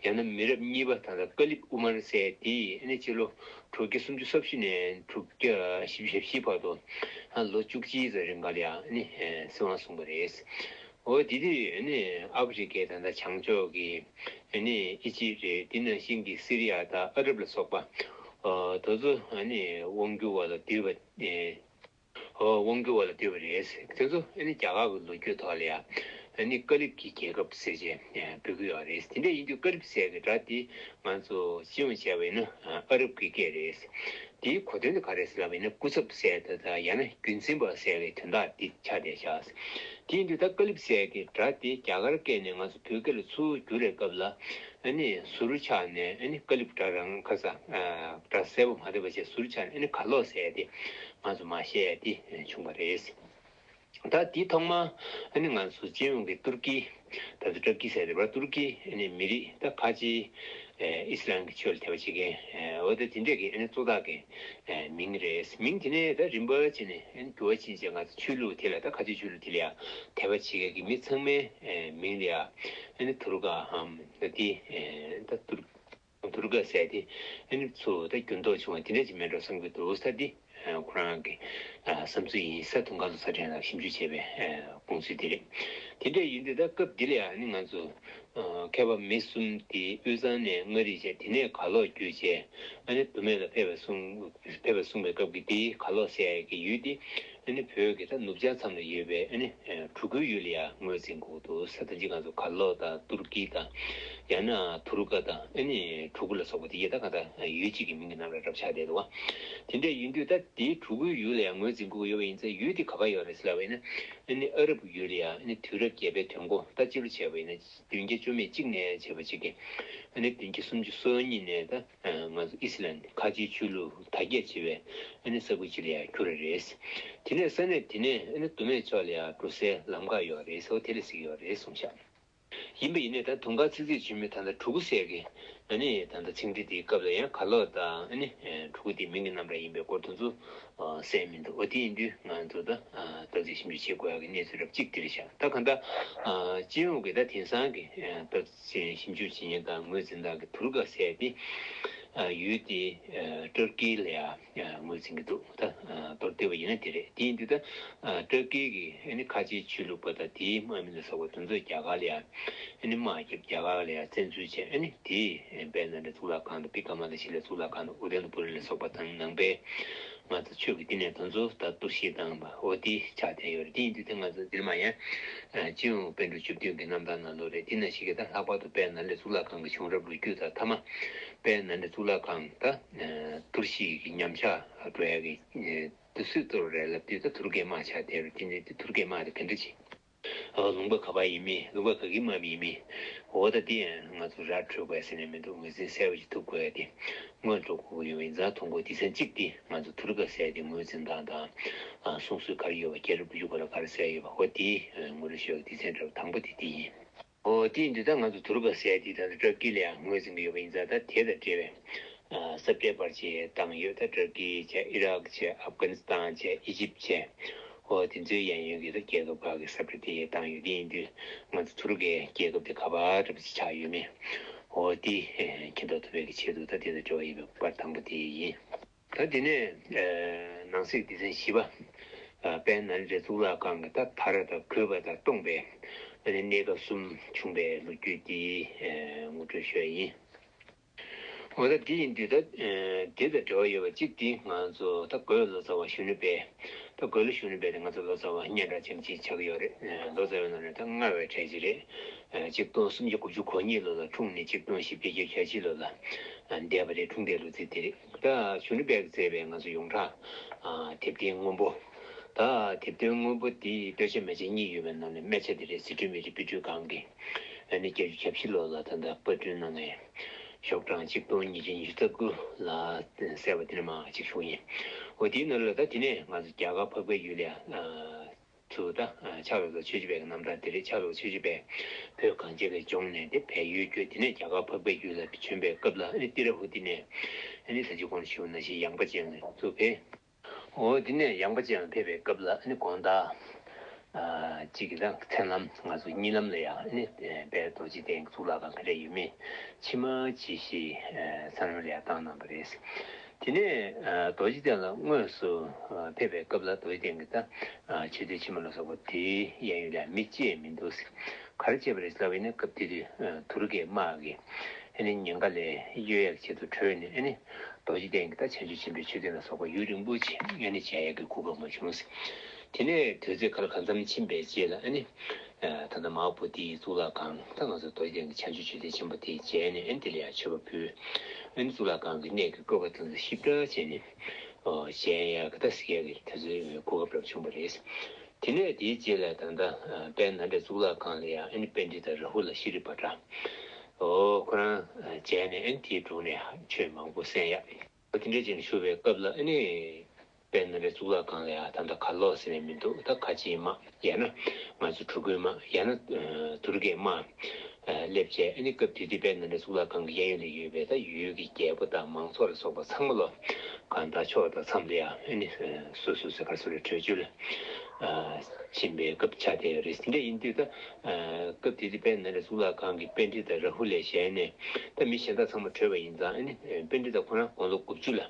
ཡང་ན་མི་རབས་གཉིས་པ་ད་ལྟ་ཀ་ལིབ་ཨུ་མར་ཟེར་དེ། ཨ་ནི་སྤྱི་ལོ་དྲུག་བརྒྱ་སུམ་ཅུ་སོ་བཞི་ནས་དྲུག་བརྒྱ་བཞི་བཅུ་ཞེ་བཞི་བར་དུ་ལོ་བཅུ་གཅིག་ཙམ་རིང་ག་ལ་ཡང་ཨ་ནི་སྲིད་དབང་བཟུང་བ་རེད། འོ་དེ་དུས་ཨ་ནི་ཨ་ཕི་རི་ཀའི་ད་ལྟ་བྱང་ཕྱོགས་ཀྱི་ཨ་ནི་ཨི་ཇིབ་རེད། དེ་ནང་བཞིན་གྱི་སི་རི་ཡ་དང་ཨ་རབ་ལ་སོགས་པ། ཨ་དེ་ཚོ་ཨ་ནི་དབང་སྒྱུར་བ་ལ་བསྡུས་པ། ཨ་དབང་སྒྱུར་བ་ལ་བསྡུས་པ་རེད། དེ་ཚོ་ཨ་ནི་རྒྱ་གར་གྱི་ལོ་རྒྱུས་ཐོག་ལ་ཡང་ཨ་ནི་ཀ་ལིབ་ཀྱི་རྒྱལ་ཁབ་ཟེར་བྱས་འབོད་ཀྱི་ཡོད་རེད། དེ་འདྲ་ཡིན་དུས་ཀ་ལིབ་ཟེར་གྱི་སྒྲ་དེ་ང་ཚོ་སྤྱི་ཡོངས་བྱས་པ་ཡིན་ན་ཨ་རབ་ཀྱི་སྐད་རེད། དེའི་གོ་དོན་དེ་ག་རེ་ཟེར་ལབ་པ་ཡིན་ན། སྐུ་ཚབ་ཟེར་དེ་དང་ཡང་ན་རྒྱུན་འཛིན་པ་ཟེར་བའི་དོན་དག་འདི་ཆགས་བསྡད་ཤག་དེ་ཡིན་དུས་ད་ཀ་ལིབ་ཟེར་གྱི་སྒྲ་དེ་རྒྱ་གར་སྐད་ནས་ང་ཚོ་བོད་སྐད་ལ་ཚུར་བསྒྱུར་བའི་སྐབས་ལ། ཨ་ནི་ཟུར་ཆག་ནས་ཨ་ནི་ཀ་ལིབ་སྒྲ་རང་ཁ་སང་སྒྲ་གསལ་པོ་མ་ཐོན་པ་བྱས་ཟུར་ཆག་ནས་ཨ་ནི་གར་ལོག་ཟེར་དེ་ང་ཚོ་མ་བཤད་དེ་བྱུང་བ་རེད། ད་དེའི་ཐོག་མ་ཨ་ནི་ང་ཚོ་སྤྱི་ཡོངས་ཀྱི་ཏུར་ཀི། ད་ལྟ་ཏུར་ཀི་ཟེར་རེད་པ། ཏུར་ཀི་ཨ་ནི་མི་རིགས་ད་ཁ་ཆེའི་ཨི་སི་ལམ་གྱི་ཆོས་ལ་དད་པ་བྱེད་མཁན། འོ་ད་དེ་འདྲས་ཀྱི་ཨ་ནི་གཙོ་བདག་གི་མིང་རེད། མིང་དེ་ནས་ད་རིམ་པ་བྱས་ནས་ཨ་ནི་འགྱུར་བ་ཕྱིན་བྱས་ང་ཚོ་ཆོས་ལུགས་དེ་ལ། ད་ཁ་ཆེའི་ཆོས་ལུགས་དེ་ལ་ཡང་དད་པ་བྱེད་མཁན་གྱི་མི་ཚང་མའི་མིང་ལ་ཡང་ཨ་ནི་ཏུར་ཀའམ་ད་དེ་ད་ཏུར་ཏུར་ཀ་ཟེར་དེ་ཨ་ནི་ཚུར་ད་འགྱུར་ལྡོག་བྱུང་བ་དེ་འདྲ་ཅིག་མེད་འགྲོ་བསམ་གྱི་འདུག་ད་དེ་ཁོ་རང་གི་བསམ་ཚུལ་ཡིན། གཟའ་དུང་དཀར་ལོ་གསར་ཕྲེང་ལ་ཞིབ་འཇུག་བྱས་པའི་དགོངས་ཚུལ་དེ་རེད། དེ་འདྲ་ཡིན་དུས་ད་སྐབས་འདི་ལ་ཡང་ཨ་ནི་ང་ཚོ་མཁས་པ་མི་གསུམ་དེ་དབུས་གཙང་ནས་མངའ་རིས་བྱས། དེ་ནས་གར་ལོག་བརྒྱུད་བྱས་ཨ་ནི་མདོ་སྨད་ལ་ཕེབས་པ་གསུངས། ཕེབས་པ་གསུངས་པའི་སྐབས་ཀྱི་དེའི་གར་ལོག་ཟེར་ཡག་གི་ཡུལ་དེ་ཨ་ནི་བོད་ཀྱི་ད་ནུབ་བྱང་མཚམས་ལ་ཡོད་པའི་ཨ་ནི་ཨ་གྲུ་གུའི་ཡུལ་ལ་ཡང་ངོས་འཛིན་དགོས་འདུག་ས། ད་ཅི་ང་ཚོ་གར་ལོག་དང་ཏུར་ཀི་དང་ཡང་ན་ཏུར་ཀ་དང་ཨ་ནི་གྲུ་གུ་ལ་སོགས་པ་དེ་ཡི་ད་ག་ད་ཡུལ་གཅིག་གི་མིང་གི་ནང་ལ་རབ་ཆགས་བསྡད་འདུག་བ། དེ་འདྲ་ཡིན་དུས་ད་དེའི་གྲུ་གུའི་ཡུལ་ལ་ཡང་ངོས་འཛིན་དགོས་ཡོད་པ་ཡིན་ཙང་། ཡུལ་དེ་ག་པར་ཡོད་རེད་ཟེར་ལབ་པ་ཡིན་ན། ཨ་ནི་ཨ་རབ་ཡུལ་ལ་ཡང་ཨ་ནི་དུས་རབས་བརྒྱད་པའི་དོན་གོ་ད་སྤྱི་ལོ་བྱས་པ་ཡིན་ན། བདུན་བརྒྱ་བཅུ་མེད་གཅིག་ནས་བྱས་པ་གཅིག་གི་ཨ་ནི་བདུན་བརྒྱ་སུམ་ཅུ་སོ་གཉིས་ནས་ད་ང་ཚོ་ཨི་སི་ལན་ཁ་ཆེའི་ཆོས་ལུགས་དར་རྒྱས་ཆེ་བའི་ཨ་ནི་ས་ཁུལ་ཅིག་ལ་ཡང་གྱུར་བ་རེད། དེ་ནས་ས་གནས་དེ་ནས་ཨ་ནི་མདོ་སྨད་ཕྱོགས་ལ་ཡང་འགྲོ་སའི་ལམ་ཁ་ཡོད་རེད་ཟེར་བ་དེ་ལ་ཟེར་གྱི་ཡོད་རེད་གསུངས་ཤག་ཡིན་པ་ཡིན་ནའི་ད་དུང་དཀར་ཚིག་རྩིས་བྱེད་མི་ད་ལྟ་གྲུ་གུ་ཟེར་གི་ཨ་ནི་ད་ལྟ་ཚིག་འབྲུ་དེའི་སྐབས་ལ་ཡང་གར་ལོག་དང་ཨ་ནི་གྲུ་གུ་དེའི་མིང་གི་རྣམ་གྲངས་ཡིན་པའི་སྐོར་དེ་ཚོ་གསལ་མི་འདུག་འོ་དེ་ཡིན་དུས་ང་ཚོ་ད་ལྟ་ཚིག་ཞིབ་འཇུག་བྱེད་དགོས་ཡག་གི་གནས་ཚུལ་རབ་གཅིག་དེ་རེད་ཤག་ད་གང་ལྟར་སྤྱི་ཡོངས་ཀྱི་ད་དེང་སང་གི་ལྟ་ཞིབ་འཇུག་བྱེད་མཁན་དང་ངོས་འཛིན་སྟངས་ཀྱི་ཏུར་ཀ་ཟེར་དེ་ཡུལ་དེ་ཏུར་ཀི་ལ་ཡང་ངོས་འཛིན་གྱི་འདུག་ད་མདོར་བསྡུས་པ་ཡིན་ན་དེ་རེད། དེ་ཡིན་དུས་ད་ཏུར་ཀི་གི་ཨ་ནི་ཁ་ཆེའི་ཆོས་ལུགས་པ་དང་དེའི་དམག་མི་ལ་སོགས་པ་དེ་ཚོས་རྒྱ་གར་ལ་ཡང་ཨ་ནི་དམག་རྒྱབ། རྒྱ་གར་ལ་ཡང་བཙན་འཛུལ་བྱས། ཨ་ནི་དེའི་དཔལ་ནཱ་ལེནྡྲའི་གཙུག་ལག་ཁང་དང་། བི་ཀ་མ་ལ་ཤི་ལའི་གཙུག་ལག་ཁང་དང་། ཨུ་དན་པུ་རི་ལ་སོགས་པ་དང་། ནང་པའི་ང་ཚོ་ཆོས་ཀྱི་བསྟི་གནས་དེ་ཚོ་ད་གཏོར་བཤིག་བཏང་བ་འོ་དེ་ཆགས་བསྡད་ཡོད་རེད། དེ་ཡིན་དུས་དེ་ང་ཚོ་འདིར་མ་ཡང་སྤྱི་ཡོངས་པཎ་གྲུབ་བཅུ་བདུན་གྱི་རྣམ་ཐར་ནང་ལོགས་རེད། དེ་ནང་བཞིན་གྱི་ད་ལྷག་པར་དུ་དཔལ་ནཱ་ལེནྡྲའི་གཙུག་ལག་ཁང་གི་བྱུང་རབས་ལོ་རྒྱུས་དང་། མཐའ་མ་དཔལ་ནཱ་ལེནྡྲའི་གཙུག་ལག་ཁང་ད་གཏོར་བཤིག་གི་ཉམས་ཆག་འགྲོ་ཡག་གི་དུས་ཚོད་ཚོར་རེད་ལབ་དུས། ད་ཏུར་ཀའི་དམག་ཆགས་བསྡད་རེད། དེ་ནས་དེ་ཏུར་ཀའི་དམག་དེ་ག་འདྲ་ཅིག་ལུང་པ་ག་པར་ཡིན་མིན། ལུང་པ་ག་གི་དམག་མི་ཡིན་མིན། འོ་ད་དེ་ང་ཚོ་ར་འཕྲོད་དགོས་ཟེར་ནས་མི་འདུག་ངོས་འཛིན་གསལ་པོ་ཞིག་ཐུབ་དགོས་ཡ་དེ་སྔོན་འགྲོ་དགོས་ཀྱི་ཡོད་པ་ཡིན་ཙང་། ཐོ་འགོད་སྡེ་ཚན་གཅིག་དེ་ང་ཚོ་ཏུར་ཀ་ཟེར་དེ་ངོས་འཛིན་སྟངས་དང་། གསུང་སྲོལ་ག་རེ་ཡོད་པ། རྒྱལ་རབས་ལོ་རྒྱུས་སྐོར་ལ་ག་རེ་གསལ་ཡོད་པ། འོ་དེ་ངོ་སྤྲོད་ཞུ་ཡ་གི་སྡེ་ཚན་འདྲ་པོ་དང་པོ་དེ་དེ་ཡིན། འོ་དེ་ཡིན་དུས་ད་ང་ཚོ་ཏུར་ཀ་ཟེར་དེ་ད་ལྟ་ཏུར་ཀི་ལ་ཡང་ངོས་འཛིན་གྱི་ཡོད་པ་ཡིན་ཙང་། ད་དེ་དང་འབྲེལ་བའི་ས་བཀྲའི་པར་ཆས་བཏང་ཡོད། ད་ཏུར་ཀི་བྱས། ཨི་རག་བྱས། ཨབ་གྷ་ནི་སི་ཐན་བྱས། ཨི་ཇིབ་བྱས། འོ་དེ་ཚོའི་གཡས་གཡོན་གྱི་ད་རྒྱལ་ཁབ་ཁག་གི་ས་བཀྲ་དེ་བཏང་ཡོད། དེ་ཡིན་དུས་ང་ཚོ་ཏུར་ཀའི་རྒྱལ་ཁབ་དེ་ག་པར་འདྲ་པོ་ཞིག་ཆགས་ཡོད་མེད། འོ་དེ་མཁྱེན་རྟོགས་ཐུབ་པའི་གི་ཆེད་དུ་ད་དེ་དང་འབྲེལ་བ་ཡོད་པའི་པར་དང་པོ་དེ་ཡིན། ད་དེ་ནས་ནང་གསེས་སྡེ་ཚན་བཞི་པ། དཔལ་ནཱ་ལེནྡྲའི་གཙུག་ལག་ཁང་གི་ད་དར་དང་གོས་པ་དང་སྟོང་པའི་ཨ་ནི་གནས་སྐབས་གསུམ་བྱུང་བའི་ལོ་རྒྱུས་དེ་ངོ་སྤྲོད་ཞུ་ཡ་ཡིན། འོ་ད་དེ་ཡིན་དུས་ད་དེ་དང་འབྲེལ་བ་ཡོད་པ་གཅིག་དེ་ང་ཚོ་ད་གོས་ལོ་ཙཱ་བ་གཞོན་ནུ་དཔལ། ད་གོས་ལོ་གཞོན་ནུ་དཔལ་དེ་ང་ཚོ་ལོ་ཙཱ་བ་སྙན་གྲགས་ཅན་ཅིག་ཆགས་ཀྱི་ཡོད་རེད། ལོ་ཙཱ་བའི་ནང་ནས་ད་སྔ་བའི་གྲས་ཅིག་རེད། ཆིག་སྟོང་སུམ་བརྒྱ་དགུ་བཅུ་གོ་གཉིས་ལོ་ལ་འཁྲུངས་ནས་ཆིག་སྟོང་བཞི་བརྒྱ་བརྒྱད་ཅུ་གྱ་གཅིག་ལོ་ལ་འདས་པ་རེད། འཁྲུངས་འདས་ལོ་ཚིགས་དེ་རེད། ད་གཞོན་ནུ་དཔལ་གྱིས་མཛད་པའི་ང་ཚོ་ཡོངས་གྲགས་དེབ་ཐེར་སྔོན་པོ། ད་དེབ་ཐེར་སྔོན་པོ་དེའི་སྟོད་ཆ་མལ་ཆ་གཉིས་ཡོད་པའི་ནང་ནས་སྨད་ཆ་དེ་རེད། སི་ཁྲོན་མི་རིགས་དཔེ་སྐྲུན་ཁང་གིས་ཨ་ནི་བརྒྱད་ཅུ་གྱ་བཞི་ལོ་ལ་ད་ལྟ་པར་སྐྲུན་གནང་བའི་ཤོག་གྲངས་ཆིག་སྟོང་ཉིས་བརྒྱ་ཉི་ཤུ་རྩ་དགུ་ལ་གསལ་བ་དེ་ནས་མར་ཅིག་ཞུ་གི་ཡིན། འོ་དེའི་ནང་ལ་ད་དེ་ནས་ང་ཚོ་རྒྱ་གར་འཕགས་པའི་ཡུལ་ལ་ཡང་ དུ་ད་ཕྱག་ལགས་ཆོས་རྗེ་དཔལ་གྱི་རྣམ་ཐར་དེ་རེད། ཕྱག་ལགས་ཆོས་རྗེ་དཔལ་བོད་གངས་ཅན་གྱི་ལྗོངས་ནས་དེ་བལ་ཡུལ་བསྐྱོད། དེ་ནས་རྒྱ་གར་འཕགས་པའི་ཡུལ་ལ་བྱོན་པའི་སྐབས་ལ་ཨ་ནི་ཏི་ར་ཧུ་ཏི་ནས་ཨ་ནི་ད་ཅི་གོང་ཞུས་ནང་བཞིན་ཡངས་པ་ཅན་དུ་ཕེབས། འོ་དེ་ནས་ཡངས་པ་ཅན་ལ་ཕེབས་པའི་སྐབས་ལ་ཨ་ནི་དགོང་དག་ཨ་གཅིག་གི་ད་མཚན་ལམ་ང་ཚོ་གཉིད་ལམ་ལ་ཡང་ཨ་ནི་དཔལ་རྡོ་རྗེ་གདན་གྱི་གཙུག་ལག་ཁང་ག་རེ་ཡོད་མེད་ཕྱི་མ་ཅིག་ཞིག་ཨ་མཚམས་རེ་ལ་ཡང་བཏང་གནང་བ་རེད། དེ་ནས་ཨ་རྡོ་རྗེ་གདན་ལ་དངོས་སུ་ཨ་ཕེབས་པའི་སྐབས་ལ་རྡོ་རྗེ་གདན་གྱི་ད་ཨ་མཆོད་རྟེན་ཕྱི་མ་ལ་སོགས་པ་དེའི་གཡས་གཡོན་ལ་མི་གཅིག་མི་འདུག་ག་རེ་བྱས་པ་རེད་ལབ་པ་ཡིན་ན། སྐབས་དེ་དུས་ཨ་དུ་རུ་ཀའི་དམག་གིས་ཨ་ནི་ཉེན་ཁ་ལས་གཡོལ་ཡག་ཆེད་དུ་བྲོས་ནས་ཨ་ནི་རྡོ་རྗེ་གདན་གྱི་ད་བྱང་ཆུབ་ཆེན་པོའི་མཆོད་རྟེན་ལ་སོགས་པ་ཡུན་རིང་པོ་ཅིག་ཨ་ནི་མཇལ་ཡག་གི་གོ་སྐབས་མ་བྱུང་། དེ་ནས་དུས་ཚོད་ག་ལ་གང་འཚམ་ཕྱིན་པའི་རྗེས་ལ་ཨ་ནི་ཨ་ད་ལྟ་མ་ཧཱ་བོ་དྷིའི་གཙུག་ལག་ཁང་ད་ང་ཚོ་རྡོ་རྗེ་གདན་གྱི་བྱང་ཆུབ་མཆོད་རྟེན་ཆེན་པོ་དེ་མཇལ་ནས་ཨ་ནི་དེ་ལ་ཡང་མཆོད་པ་ཕུལ། ཨ་ནི་གཙུག་ལག་ཁང་གི་གནས་ཀྱི་བཀོད་པ་དེ་ཚོ་ཞིབ་ཕྲ་བྱས་ནས་ཨོ་མཇལ་ཡག་གི་ད་གཟིགས་ཡག་གི་དུས་ཚོད་གོ་སྐབས་རབ་བྱུང་བ་རེད། དེ་ནས་དེའི་རྗེས་ལ་ད་ལྟ་དཔལ་ནཱ་ལེནྡྲའི་གཙུག་ལག་ཁང་ལ་ཡང་ཨ་ནི་པཎྜི་ཏ་རཱ་ཧུ་ལ་ཤྲཱི་པ་ཏྲ། ཨོ་ཁོ་རང་མཇལ་ནས་ཨ་ནི་དེའི་དྲུང་ནས་ཆོས་མང་པོ་གསན་ཡག་ཨོ་དེ་འདྲ་བྱས་ནས་བཞུགས་པའི་སྐབས་ལ་ཨ་ནི་དཔལ་ནཱ་ལེནྡྲའི་གཙུག་ལག་ཁང་ལ་ཡང་ད་ལྟ་གར་ལོག་ཟེར་ནས་མི་འདུག་ད་ཁ་ཆེའི་དམག་ཡང་ན་ང་ཚོ་གྲུ་གུའི་དམག་ཡང་ན་ཨ་དུ་རུ་ཀའི་དམག་སླེབས་བྱས། ཨ་ནི་སྐབས་དེ་དུས་དཔལ་ནཱ་ལེནྡྲ་གཙུག་ལག་ཁང་གི་གཡས་གཡོན་ལ་ཡོད་པའི་ད་ཡུལ་གྱི་རྒྱལ་པོ་དང་མང་ཚོགས་ལ་སོགས་པ་ཚང་མ་ལོ་གང་ལྟར་ཕྱོགས་དང་མཚམས་ལ་ཡང་ཨ་ནི་སོ་སོ་སོ་ག་སོ་རེ་བྲོས་བྱོལ་ཕྱིན་པའི་སྐབས་ཆགས་བསྡད་ཡོད་རེད། དེ་འདྲ་ཡིན་དུས་ད་སྐབས་དེ་དུས་དཔལ་ནཱ་ལེནྡྲ་གཙུག་ལག་ཁང་གི་པཎྜི་ཏ་རཱ་ཧུ་ལས་གཞན་ནས་ད་མི་གཞན་དག་ཚང་མ་བྲོས་པ་ཡིན་ཙང་། ཨ་ནི་པཎྜི་ཏ་ཁོ་རང་དགུང་ལོ་དགུ་བཅུ་ལ་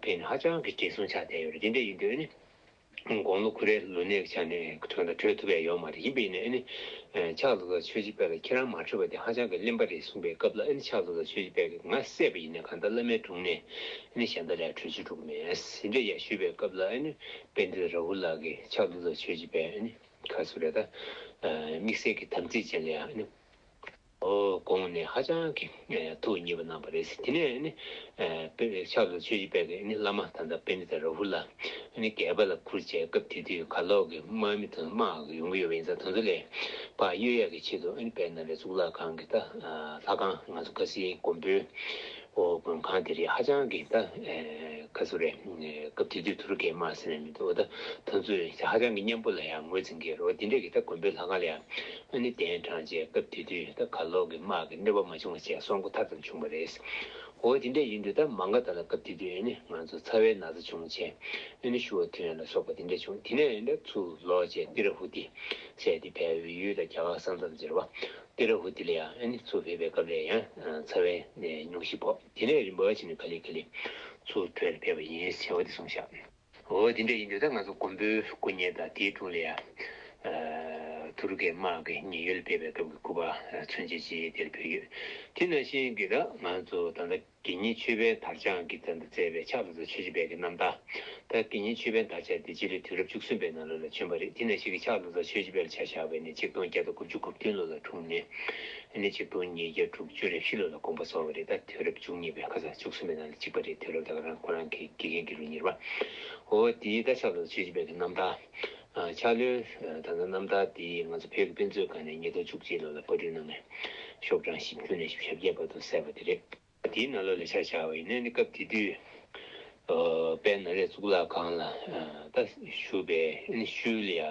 ཕེབས་ནས་ཧ་ཅང་གི་བགྲེས་སོང་ཆགས་བསྡད་ཡོད་རེད། དེ་འདྲ་ཡིན་དུས་ཨ་ནི། དགུང་ལོ་ཁོ་རའི་ལོ་ནའི་ཆ་ནས་གྲོས་དང་གྲོས་ཐུབ་ཡ་ཡོད་མ་རེད། ཡིན་པ་ཡིན་ནའི་ཨ་ནི་ཕྱག་ལགས་ཆོས་རྗེ་དཔལ་ལ་ཁྱེད་རང་མ་བྲོས་པ་དེ་ཧ་ཅང་གི་གླེན་པ་རེད་གསུངས་པའི་སྐབས་ལ། ཨ་ནི་ཕྱག་ལགས་ཆོས་རྗེ་དཔལ་གྱིས་ང་བསད་པ་ཡིན་ནའི་གང་ལྟར་བླ་མའི་དྲུང་ནས་ཨ་ནི་གཞན་དག་ལ་ཡ་བྲོས་བྱོལ་འགྲོ་གི་མེད་ཟེར་འདྲ་ཡ་ཞུས་པའི་སྐབས་ལ། ཨ་ནི་པཎྜི་ཏ་རཱ་ཧུ་ལ་གིས་ཕྱག་ལགས་ཆོས་རྗེ་དཔལ་ཨ་ནི་ག་ཟེར་རེད་ད། དམིགས་བསལ་གྱི་དམ་ཚིག་ཅན་ལ་ཡ་ཨ་ནི། ཨོ་དགོངས་ནས་ཧ་ཅང་གི་ཨེ་ཐུགས་མཉེས་པ་གནང་བ་རེད། དེ་ནས་ནི་ཨེ་དཔེ་ཕྱག་ལགས་ཆོས་རྗེ་དཔལ་གྱིས་ནི་བླ་མ་ད་ལྟ་པཎྜི་ཏ་རཱ་ཧུ་ལ་ནི་སྒལ་པ་ལ་ཁུར་བྱས། སྐབས་དེ་དུས་གར་ལོག་གི་དམག་མི་དང་དམག་ཡོང་གི་ཡོད་པ་ཡིན་ཙང་། དེ་ཚོ་ལས་ཕར་གཡོལ་ཡག་གི་ཆེད་དུ་ཨ་ནི་དཔལ་ནཱ་ལེནྡྲ་གཙུག་ལག་ཁང་གི་ད་ལྷ་ཁང་། ང་ཚོ་ཁ་སང་མགོན་པོའི་ཨོ་མགོན་ཁང་དེ་རེད། ཧ་ཅང་གི་ད་ཨེ་ག་ཟེར་རེད། སྐབས་དེ་དུས་དུ་རུ་ཀའི་དམག་ཟེར་ནས་མི་འདུག་ད་དེ་ཚོས་ཧ་ཅང་གི་མཉམ་པོ་ལ་ཡང་ངོས་འཛིན་གྱི་རེད། དེ་འདྲས་ཀྱི་ད་མགོན་པོའི་ལྷ་ཁང་ལ་ཡང་ཨ་ནི་གདན་དྲངས་བྱས། སྐབས་དེ་དུས་ད་གར་ལོག་གི་དམག་གི་གནོད་པ་མ་བྱུང་བ་བྱས་སྲུང་འཁོར་མཐའ་ཙམ་བྱུང་བ་རེད། འོ་དེ་འདྲས་ཡིན་དུས་ད་མ་ག་དྷ་ལ་སྐབས་དེ་དུས་ཨ་ནི་ང་ཚོ་ཚ་བའི་ན་ཚ་བྱུང་བྱས་ཨ་ནི་ཤི་བ་ཐོན་ཡ་ལ་སོགས་པ་དེ་འདྲས་བྱུང་། དེ་ནས་ཨ་ནི་ཚུར་ལོག་བྱས་ཏི་ར་ཧུ་ཏི་ཟེར་དེ་བལ་ཡུལ་དང་རྒྱ་གར་ས་མཚམས་ཟེར་བ་ཏི་ར་ཧུ་ཏི་ལ་ཡང་ཨ་ནི་ཚུར་ཕེབས་པའི་སྐབས་ལ་ཡང་ཚ་བའི་ནད་སྙུང་གཞི་ཕོག་དེ་ནས་རིམ་པ་བྱས་ནས་ག་ལེ་ག་ལེ་ཚུར་བྲོས་ནས་ཕེབས་པ་ཡིན་ཟེར་བ་དེ་གསུངས་ཤག་འོ་དེ་འདྲ་ཡིན་དུས་ད་ང་ཚོ་མགོན་པོའི་སྐུ་བརྙན་དང་དེའི་དྲུང་ལ་ཡང་ཨ་དུ་རུ་ཀའི་དམག་གིས་མཉན་ཡོད་ལ་ཕེབས་པའི་སྐབས་ཀྱི་སྐུ་པར་མཚོན་བྱེད་ཅིག་དེར་ཕུལ་ཡོད། དེ་ནང་བཞིན་གྱི་ད་ང་ཚོ་ད་ལྟ་དགེ་བསྙེན་ཆོས་འཕེལ་དར་དཔྱང་གིས་ད་ལྟ་མཛད་པའི་ཕྱག་ལགས་ཆོས་རྗེ་དཔལ་གྱི་རྣམ་ཐར། ད་དགེ་བསྙེན་ཆོས་འཕེལ་དར་དཔྱང་དེ་སྤྱི་ལོའི་དུས་རབས་བཅུ་གསུམ་པའི་ནང་ལོགས་ལ་བྱོན་པ་རེད། དེ་ནང་བཞིན་གྱི་ཕྱག་ལགས་ཆོས་རྗེ་དཔལ་ཆ་བཞག་པ་ཡིན་ན་ཆིག་སྟོང་བརྒྱ་དང་དགུ་བཅུ་གོ་བདུན་ལོ་ལ་འཁྲུངས་ནས། ཨ་ནི་ཆིག་སྟོང་ཉིས་བརྒྱ་དྲུག་ཅུ་རེ་བཞི་ལོ་ལ་དགོངས་པ་རྫོགས་པ་རེད། ད་དུས་རབས་བཅུ་གཉིས་པའི་ཁ་སང་བཅུ་གསུམ་པའི་ནང་ལ་གཅིག་པ་རེད། དུས་རབས་ད་ག་རང་ཁོ་རང་གི་དགེ་རྒན་གྱི་ལོ་ཉེར་པ། འོ་དེའི་ད་ཕྱག་ལགས་ཆོས་རྗེ་དཔལ་གྱི་རྣམ་ཐར། ཨ་ཕྱག་ལོའི་ད་ལྟ་རྣམ་ཐར་དེ་ང་ཚོ་བོད་ཀྱི་དཔེ་མཛོད་ཁང་ནས་ཉིས་སྟོང་བཅུ་གཅིག་ལོ་ལ་པར་སྐྲུན་གནང་ནས་ཤོག་གྲངས་བཞི་བཅུ་ནས་ཞེ་བརྒྱད་བར་དུ་གསལ་བ་དེ་རེད། དེའི་ནང་ལོགས་ལ་ཆ་བཞག་པ་ཡིན་ན་ནི་སྐབས་དེ་དུས་ཨ་དཔལ་ནཱ་ལེནྡྲ་གཙུག་ལག་ཁང་ལ་ཨ་ད་བཞུགས་པའི་ཨ་ནི་ཤུལ་ལ་ཡ་ཨ་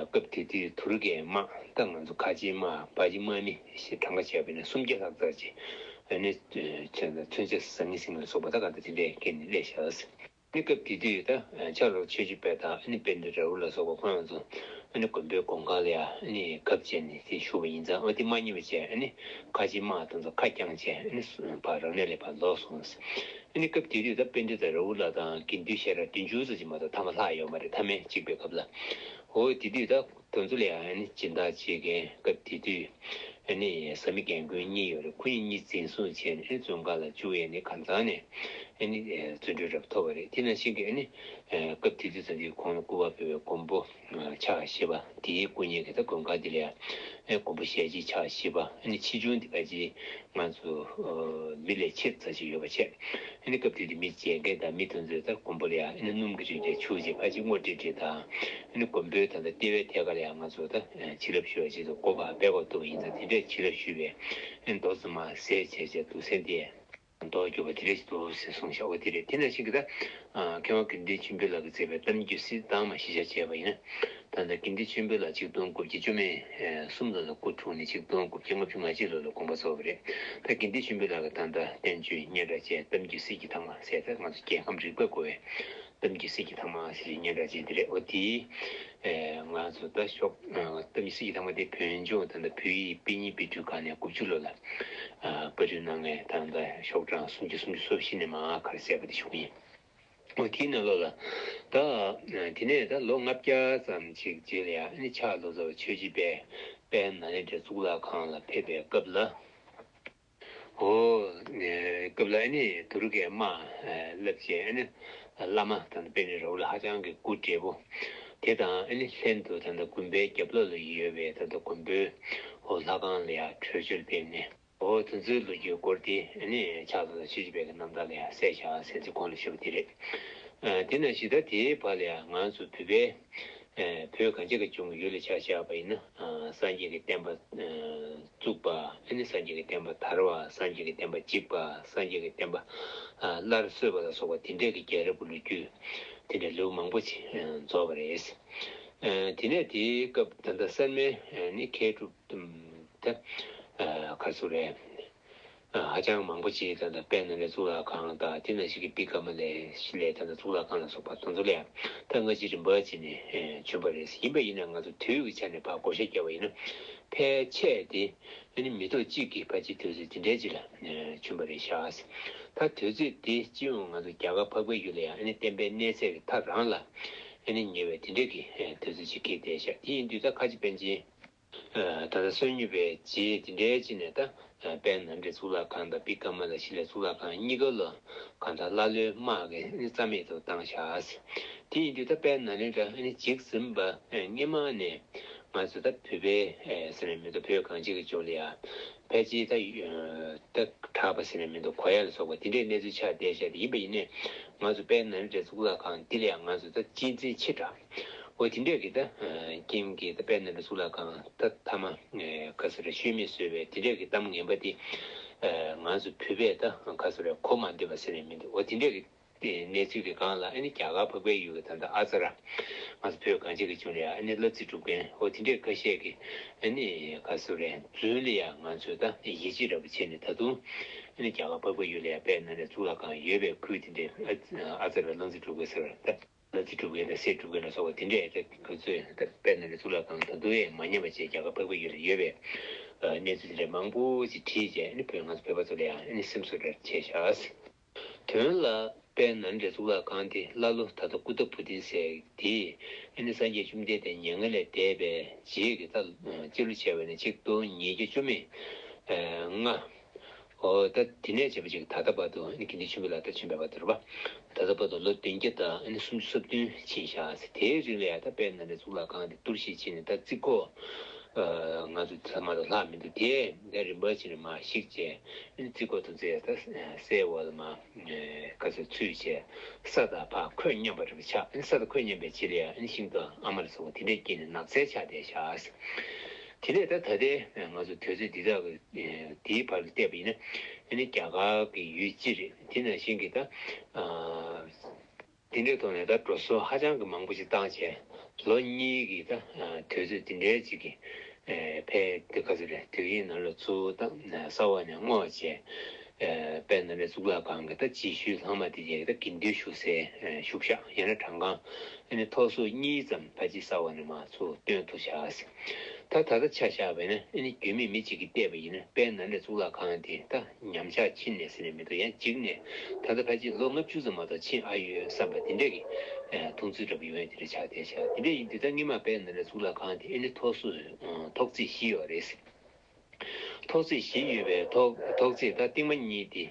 སྐབས་དེ་དུས་དུ་རུ་ཀའི་དམག་ད་ང་ཚོ་ཁ་ཆེའི་དམག་ཕ་ཇི་དམག་མི་ཞེས་གྲངས་ཀ་བྱས་པ་ཡིན་ན་སུམ་བརྒྱ་ལྷག་ཙམ་ཅིག་ཨ་ནི་མཚོན་ཆ་ཟང་ངེ་ཟིང་ངེ་ལ་སོགས་པ་ད་ག་འདྲ་དེ་འདྲས་བཀལ་ནས་སླེབས་ཤག་ནི་སྐབས་དེ་དུས་ད་ཕྱག་ལགས་ཆོས་རྗེ་དཔལ་དང་ཨ་ནི་པཎྜི་ཏ་རཱ་ཧུ་ལ་སོགས་པ་ཁོ་རང་ཚོ་ཨ་ནི་མགོན་པོའི་དགོངས་ཁ་ལ་ཡ་ཨ་ནི་གབ་བྱས་ནས་དེ་བཞུགས་པ་ཡིན་ཙང་། འོ་དེ་མ་རྙེད་པ་བྱས་ཨ་ནི་ཁ་ཆེའི་དམག་དེ་ཚོ་ཁ་བརྐྱངས་བྱས་ཨ་ནི་ཕར་རང་གནས་ལ་ཕར་ལོག་སོང་། ཨ་ནི་སྐབས་དེ་དུས་ད་པཎྜི་ཏ་རཱ་ཧུ་ལ་དང་དགེ་འདུན་ཤེས་རབ་བདུན་ཅུ་ཙམ་ཅིག་མ་གཏོགས་ཐ་མ་ལྷག་ཡོད་མ་རེད། མཐའ་མའི་གཅིག་པའི་སྐབས་ལ། འོ་དེ་དུས་ད། དེ་ཚོ་ལ་ཡང་ཨ་ནི་སྦྱིན་བདག་བྱེད་མཁན་སྐབས་དེ་དུས་ཨ་ནི་བཟའ་མི་རྒན་རྒོན་གཉིས་ཡོད་རེད། ཁོ་གཉིས་གཉིས་འཛིན་བཟུང་བྱས་ནས་ཨ་ནི་བཙོན་ཁང་ལ་བཅུག་ཡས་ནས་གང་ཚང་ནས་ཨ་ནི་བརྩོན་འགྲུས་རབ་ཐོབ་པ་རེད། དེ་ནང་བཞིན་གྱི་ཨ་ནི་སྐབས་དེ་དུས་ཙམ་གྱི་ཁོང་ལ་སྐུ་པར་ཕུལ་བའི་མགོན་པོ་ཕྱག་བཞི་པ་དེའི་སྐུ་བརྙན་གྱི་ད་མགོན་ཁང་དེ་ལ་ཡང་ཨ་ནི་མགོན་པོ་ཞལ་གཅིག་ཕྱག་བཞི་པ་ཨ་ནི་ཆེ་ཆུང་དེ་ག་ཅི་ང་ཚོ་མི་ལས་ཆེ་ཙམ་ཞིག་ཡོད་པ་བྱས། ཨ་ནི་སྐབས་དེ་དུས་མི་མཇལ་མཁན་དང་མི་དེ་ཚོས་ད་མགོན་པོ་ལ་ཡང་ཨ་ནི་སྣུམ་གྱི་རིན་ཆེན་ཆུ་བཞི་ཕ་ཆེ་སྔོ་ཀྲིག་ཀྲིག་དང་། ཨ་ནི་མགོན་པོའི་ད་ལྟ་ལྟེ་བའི་ཐད་ཀ་ལ་ཡང་ང་ཚོ་ད་བྱིན་རླབས་ཞུ་བ་ཞིག་ཏུ་སྒོ་ཕར་སྦས་དགོས་ཐུབ་པ་ཡིན་ཙང་། དེ་འདྲའི་བྱིན་རླབས་ཞུ་བའི་ཨ་ནི་རྡོ་རྫི་མ་ཟས་བྱས་བྱས་འདུག་སེ་འདི། མདོར་གྱུར་པ་དེ་རེད་འདུག་ཟེར་གསུངས་བཞག་པ་དེ་རེད། དེ་ནང་བཞིན་གྱི་ད། ཨ། མཁས་དབང་དགེ་འདུན་ཆོས་འཕེལ་ལགས་ཀྱིས་མཛད་པའི་གཏམ་རྒྱུད་སྲིད་ཐང་མ་གཞི་བཞག་བྱས་པ་ཡིན་ན། ད་ལྟ་དགེ་འདུན་ཆོས་འཕེལ་ལགས་ཆིག་སྟོང་དགུ་བརྒྱ་བཅུ་མེད་གསུམ་ལོ་ལ་སྐུ་འཁྲུངས་ནས་ཆིག་སྟོང་དགུ་བརྒྱ་ལྔ་བཅུ་ང་གཅིག་ལོ་ལ་དགོངས་པ་རྫོགས་པ་རེད། ད་དགེ་འདུན་ཆོས་འཕེལ་ལགས་ཀྱི་ད་ལྟ་བསྟན་བཅོས་སྙན་གྲགས་ཅན་གཏམ་རྒྱུད་སྲིད་ཀྱི་ཐང་མ་ཟེར། ད་ང་ཚོ་རྒྱལ་ཁམས་རིག་པ་རྒོད་པའི་གཏམ་རྒྱུད་སྲིད་ཀྱི་ཐང་མ་ཟེར་བའི་སྙན་གྲགས་ཅན་དེ་རེད། འོ་དེའི། ཨེ། ང་ཚོ་ད་ཤོག་ཨ། གཏམ་རྒྱུད་སྲིད་ཀྱི་ཐང་མ་དེ་བོད་ལྗོངས་ད་ལྟ་བོད་ཡིག་དཔེ་རྙིང་དཔེ་སྐྲུན་ཁང་ནས་དགུ་བཅུ་ལོ་ལ། ཨ། པར་སྐྲུན་གནང་མཁན་ད་ལྟ་ཤོག་གྲངས་སུམ་ཅུ་སུམ་ཅུ་སོ་བཞི་ནས་མར་ག་རེ་བསྡད་པ་དེ་ཞུ་གི་ཡིན། འོ་དེའི་ནང་ལོགས་ལ། ད། དེ་ནས་ད་ལོ་ལྔ་བརྒྱ་ཙམ་ཅིག་རྗེས་ལ་ཡང་ཨ་ནི་ཕྱག་ལོ་ཙཱ་བ་ཆོས་རྗེ་དཔལ་དཔལ་ནཱ་ལེནྡྲའི་གཙུག་ལག་ཁང་ལ་ཕེབས་པའི་སྐབས་ལ། འོ། སྐབས་ལ་ཨ་ནི་དུ་རུ་ཀའི་དམག་བསླབས་བྱས། ཨ་ནི་བླ་མ་དང་པཎྜི་རཱ་ཧུ་ལ་ཧ་ཅང་གི་སྐུ་བགྲེས་པོ་དེ་དང་། ཨ་ནི་ལྷན་དུ་ད་ལྟ་དགོན་པའི་རྒྱབ་ལོགས་ལ་ཡོད་པའི་ད་ལྟ་དགོན་པའི། འོ། ལྷ་ཁང་ལ་ཡང་བྲོས་བྱོལ་ཕེབས་ནས། འོ། དེ་ཚོའི་ལོ་རྒྱུས་སྐོར་དེ་ཨ་ནི་ཕྱག་ལོ་ཙཱ་ཆོས་རྗེ་དཔལ་གྱི་རྣམ་ཐར་ལ་ཡང་གསལ་བཞག་ཟེར་ཚེ་གོང་ལ་ཞུས་པ་དེ་རེད། ཨ། དེ་ནང་བཞིན་ད་དེའི་བར་ལ་ཡང་ང་ཚོ་བོད་པའི། ཨ། བོད་གངས་ཅན་གྱི་ལྗོངས་ཀྱི་ཡུལ་ལ་ཆ་བཞག་པ་ཡིན་ན། ཨ། སངས་རྒྱས་ཀྱི་བསྟན་པ། ཨ། བཙུགས་པ། ཨ་ནི་སངས་རྒྱས་ཀྱི་བསྟན་པ་དར་བ། སངས་རྒྱས་ཀྱི་བསྟན་པ་འཇིག་པ། སངས་རྒྱས་ཀྱི་བསྟན་པ། ཨ། སླར་གསོས་པ་ལ་སོགས་པ་དེ་འདྲས་ཀྱི་རྒྱལ་རབས་ཀྱི་ལོ་རྒྱུས་དེ་འདྲའི་ལེའུ་མང་པོ་ཅིག་ཨ། རྫོགས་པ་རེད། ཨ། དེ་ནས་དེའི་སྐབས་ད་ལྟ་གསར་མའི། ཨ་ནི་མཁས་གྲུབ་ད། ཨ། ག་ཚོད་རེད། ཨ། ཧ་ཅང་མང་པོ་ཅིག་ད་ལྟ་དཔལ་ནཱ་ལེནྡྲའི་གཙུག་ལག་ཁང་དང་། དེ་ནང་བཞིན་གྱི་བི་ཀ་མ་ལའི་ཤི་ལའི་ད་ལྟ་གཙུག་ལག་ཁང་ལ་སོགས་པ་དེ་ཚོ་ལ་ཡང་ད་སྔ་ཕྱི་རིམ་པ་བྱས་ནས། ཨ། བྱོན་པ་རེད། ཡིན་པ་ཡིན་ན་ང་ཚོ་དུས་ཀྱི་ཆ་ནས་ཕར་བགོ་བཤའ་བརྒྱབ་པ་ཡིན་ན། ཕལ་ཆེར་དེ་ཨ་ནི་མི་ཐོག་གཅིག་གི་ཕལ་ཆེར་དུས་ཚོད་དེ་འདྲའི་ཅིག་ལ། ཨ། བྱོན་པ་རེད་ཤག་ད་དུས་ཚོད་དེ་སྤྱི་ཡོངས་ང་ཚོ་རྒྱ་གར་འཕགས་པའི་ཡུལ་ལ་ཡང་ཨ་ནི་བསྟན་པའི་གནས་ཚད་ཀྱི་མཐའ་རང་ལ་ཨ་ནི་ཉེ་བའི་དེ་འདྲའི་གི། ཨ། དུས་ཚོད་ཅིག་འཁེལ་བསྡད་ཤག་དེ་ཡིན་དུས་ད་ཁ་ཆེ་པཎ་ཆེན། ཨ། ད་ལྟ་སོན་ཉུལ་བའི་རྗེས་དེ་འདྲའི་ཅིག་ནས་ད། ཨ། དཔལ་ནཱ་ལེནྡྲའི་གཙུག་ལག་ཁང་དང་བི་ཀ་མ་ལ་ཤི་ལའི་གཙུག་ལག་ཁང་གཉིས་ཀ་ལ་གང་ལྟར་ཀླ་ཀློའི་དམག་གིས་རྩ་མེད་དུ་བཏང་བཞག་དེ་ཡིན་དུས་ད་དཔལ་ནཱ་ལེནྡྲ་ཨ་ནི་འཇིག་ཟིན་པ། ཨ། སྔོན་མ་ནས་ང་ཚོ་ད་བོད་པའི། ཨ། ཟེར་ནས་མི་འདུག་བོད་གངས་ཅན་གྱི་ལྗོངས་ལ་ཡང་ཕལ་ཆེར་ད། ཨ། ད་གྲགས་པ་ཟེར་ནས་མི་འདུག་གོ་ཡ་ལ་སོགས་པ་དེ་འདྲའི་གནས་ཚུལ་ཆགས་བསྡད་ཤག་དེ་ཡིན་པ་ཡིན་ནའི་ང་ཚོ་དཔལ་ནཱ་ལེནྡྲའི་གཙུག་ལག་ཁང་འདི་ལ་ཡང་ང་ཚོ་ད་གཅེས་འཛིན་ཆེ་དྲགས། འོ་དེ་འདྲས་ཀྱི་ད། ཨ། རྐྱེན་གྱིས་ད་དཔལ་ནཱ་ལེནྡྲ་གཙུག་ལག་ཁང་ད་མཐའ་མ། ཨ། ག་ཚོད་རེད། ཤུལ་མེད་བཟོས་པའི་དེ་འདྲས་ཀྱི་གཏམ་ངན་པ་དེ། ཨ། ང་ཚོ་བོད་པས་ད་ག་ཚོད་རེད། གོ་མ་འདོད་པ་ཟེར་ནས་མི་འདུག་འོ་དེ་འདྲས་ཀྱི་གནས་ཚུལ་གྱི་སྒང་ལ་ཨ་ནི་རྒྱ་གར་འཕགས་པའི་ཡུལ་གྱི་ད་ལྟ་ཨ་ཙ་ར། ང་ཚོ་བོད་གངས་ཅན་གྱི་ལྗོངས་ལ་ཡང་ཨ་ནི་གླ་རྩི་སྒྲུབ་མཁན། འོ་དེ་འདྲས་ཁ་ཤས་ཀྱིས་ཨ་ནི་ག་ཚོད་རེད། རྫུན་ལ་ཡང་ང་ཚོས་ད་ཡིད་ཆེས་འདྲ་པོ་བྱས་ནས། ད་དུང་ཨ་ནི་རྒྱ་གར་འཕགས་པའི་ཡུལ་ལ་ཡང་དཔལ་ནཱ་ལེནྡྲའི་གཙུག་ལག་ཁང་ཡོད་པའི་ཁུལ་དེ་འདྲས། ཨ། ཨ་ཙ་ར་གླ་རྩི་སྒྲུབ་མཁན་ཟེར་བ་ད། གླ་རྩི་སྒྲུབ་མཁན་དང་གསེར་སྒྲུབ་མཁན་ལ་སོགས་པ་དེ་འདྲས་ད་ཁོ་ཚོས་ད་དཔལ་ནཱ་ལེནྡྲ་གཙུག་ལག་ཁང་ད་དུང་ཡང་མ་ཉམས་པ་བྱས་རྒྱ་གར་འཕགས་པའི་ཡུལ་ལ་ཡོད་པའི། ཨ། གནས་ཚུལ་དེ་འདྲས་མང་པོ་ཞིག་བྲིས་བྱས། ཨ་ནི་བོད་ང་ཚོ་བོད་པ་ཚོ་ལ་ཡང་ཨ་ནི་སེམས་གསོ་འདྲ་བྱས་ཤག་དོན་ལ་དཔལ་ནཱ་ལེནྡྲའི་གཙུག་ལག་ཁང་དེ་ཀླ་ཀློ་ད་ལྟ་ཀུ་ཏ་པུ་ཏི་ཟེར་དེས་ཨ་ནི་སངས་རྒྱས་བཅོམ་ལྡན་འདས་མྱ་ངན་ལས་འདས་པའི་རྗེས་ཀྱི་ད་སྤྱི་ལོ་བྱས་པ་ཡིན་ན་ཆིག་སྟོང་ཉིས་བརྒྱ་བཅུ་མེད་ལྔ། འོ་ད་དེ་ནས་བྱས་པ་ཅིག་ད་ལྟ་བར་དུ་ཨ་ནི་དགེ་འདུན་ཆོས་འཕེལ་ལགས་ད་ཕྱིན་པའི་བར་དུ་རེད་པ། ད་ལྟ་བར་དུ་ལོ་བདུན་བརྒྱ་དང་ཨ་ནི་སུམ་ཅུ་སོ་བདུན་ཕྱིན་བཞག་ཟེར། དེའི་རིང་ལ་ཡང་ད་དཔལ་ནཱ་ལེནྡྲའི་གཙུག་ལག་ཁང་དེ་གཏོར་བཤིག་བྱས་ནས་ད་རྩིག་ཁོག་ཨ། ང་ཚོ་ཚང་མ་དང་ལྷག་མི་འདུག་དེ་ད་རིམ་པ་བྱས་ནས་མར་བཤིག་བྱས། ཨ་ནི་རྩིག་ཁོག་དེ་ཚོ་ཡང་ད་གསེར་འོག་ལ་མར་ག་ཚོད་ཚུད་བྱས། ས་དང་ཕར་འཁོད་མཉམ་པ་འདྲ་པོ་ཆགས། ཨ་ནི་ས་དང་འཁོད་མཉམ་པའི་རྗེས་ལ་ཡང་ཨ་ནི་ཤིང་ཏོག་ཨ་མ་ལ་སོགས་པ་དེ་འདྲས་སྐྱེས་ནས་ནགས་ཚལ་ཆགས་བསྡད་བཞག་དེ་ནས་ད་ད་ལྟའི་ང་ཚོ་དུས་ཚོད་འདི་དག་གི་དེའི་བར་ལ་བལྟས་པ་ཡིན་ན། ཨ་ནི་རྒྱ་གར་གྱི་ཡུལ་སྤྱི་རེད། དེ་ནང་བཞིན་གྱི་ད། ཨ། དེ་འདྲའི་ཐོག་ནས་ད་འགྲོ་སོང་ཧ་ཅང་གི་མང་པོ་ཞིག་བཏང་བྱས། ལོ་གཉིས་ཀྱི་ད། ཨ། དུས་ཚོད་དེ་འདྲའི་ཅིག་གི། ཨ། ཕལ་དེ་ག་ཚོད་རེད། དུས་ཡུན་ནང་ལ་ཚུར་ད་ས་འོག་ནས་སྔོག་བྱས། ཨ། དཔལ་ནཱ་ལེནྡྲའི་གཙུག་ལག་ཁང་གི་ད་རྗེས་ཤུལ་ལྷག་མ་དེ་གའི་ད་དགེ་འདུན་བཞུགས་སའི། ཨ། བཞུགས་ཤག་ཡང་ན་བྲང་ཁང་། ཨ་ནི་ཐོག་ཟུར་གཉིས་ཙམ་ཕལ་ཆེར་ས་འོག་ནས་མར་ཚུར་བཏོན་ཐུབ་ཤག་ད་ད་ལྟ་ཆ་བཞག་པ་ཡིན་ན། ཨ་ནི་རྒྱུས་མེད་མི་གཅིག་གིས་བལྟས་པ་ཡིན་ན། དཔལ་ནཱ་ལེནྡྲའི་གཙུག་ལག་ཁང་དེ་ད་ཉམས་ཆག་ཕྱིན་ནས་ཟེར་ནས་མི་འདུག་ཡང་འཇིག་ནས་ད་ལྟ་ཕལ་ཆེར་ལོ་ལྔ་བཅུ་ཙམ་མ་གཏོགས་ཕྱིན་ཨ་ཡོད་བསམ་པ་དེ་འདྲ་གི། ཨ། མཐོང་ཚུལ་འདྲ་པོ་ཡོང་ཡ་དེ་འདྲ་ཆགས་བསྡད་ཤག་དེ་འདྲ་ཡིན་དུས་ད་སྔོན་མ་དཔལ་ནཱ་ལེནྡྲའི་གཙུག་ལག་ཁང་དེ་ཨ་ནི་ཐོག་སོ། ཨ། ཐོག་བརྩེགས་བཞི་ཡོད་རེད། ཐོག་བརྩེགས་བཞི་ཡོད་པའི་ཐོག་ཐོག་བརྩེགས་ད་རྟིང་མ་གཉིས་དེ་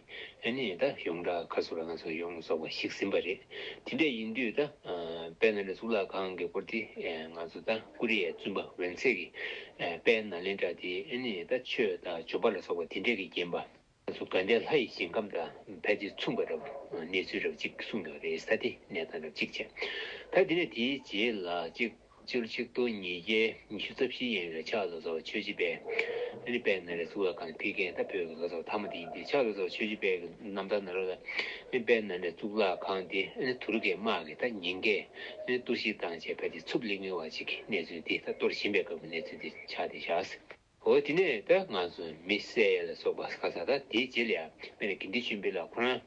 ཨ་ནི་ད་ཡོངས་གྲགས་ཁ་སུ་ར་ང་ཚོ་ཡོངས་རྫོགས་པ་བཤིག་ཟིན་པ་རེད། དེ་འདྲ་ཡིན་དུས་ད། ཨ། དཔལ་ནཱ་ལེནྡྲ་གཙུག་ལག་ཁང་གི་སྐོར་དེ། ཨ། ང་ཚོ་ད་ཀོ་རི་ཡའི་བཙུན་པ་ཝེན་ཚེ་གིས། ཨ། དཔལ་ནཱ་ལེནྡྲ་དེ་ཨ་ནི་ད་ཆོས་དང་འབྱོར་པ་ལ་སོགས་པ་དེ་འདྲས་ཀྱིས་བརྒྱན་པ། ང་ཚོ་དགའ་ལྡན་ལྷ་ཡི་ཞིང་ཁམས་དང་ཕལ་ཆེར་མཚུངས་པ་འདྲ་པོ་གནས་ཚུལ་འདྲ་པོ་ཅིག་གསུངས་ཡོད་རེད། ད་དེ་གནས་སྟངས་འདྲ་པོ་ཅིག་བྱས། ད་དེ་ནས་དེའི་རྗེས་ལ་ཅིག་སྤྱི་ལོ་ཆིག་སྟོང་ཉིས་བརྒྱ་ཉི་ཤུ་རྩ་བཞི་ཡན་ལ་ཕྱག་ལོ་ཙཱ་བ་ཆོས་རྗེ་དཔལ། ཨ་ནི་དཔལ་ནཱ་ལེནྡྲ་གཙུག་ལག་ཁང་ཕེབས་མཁན་ད་བོད་ཀྱི་ལོ་ཙཱ་བ་མཐའ་མ་དེ་ཡིན་ཏེ། ཕྱག་ལོ་ཙཱ་བ་ཆོས་རྗེ་དཔལ་གྱི་རྣམ་ཐར་ནང་ལོགས་ལ། ཨ་ནི་དཔལ་ནཱ་ལེནྡྲ་གཙུག་ལག་ཁང་དེ་ཨ་ནི་དུར་ཁའི་དམག་གིས་ད་ཉེན་ཁས་ཨ་ནི་གཏོར་བཤིག་བཏང་བྱས། ཕལ་ཆེར་འཚུབ་ལེགས་ཉེས་བ་ཅིག་གི་གནས་ཚུལ་དེ་ད་གཏོར་བཞིན་པའི་སྐབས་ཀྱི་གནས་ཚུལ་དེ་ཆགས་བསྡད་བཞག། འོ་དེ་ནས་ད་ང་ཚོ་མི་བསད་ལ་སོགས་པ་ཁ་ས་ད་དེའི་རྗེས་ལ་ཡང་དཔེར་ན་དགེ་འདུན་ཆོས་འཕེལ་ལགས་ཁོ་རང་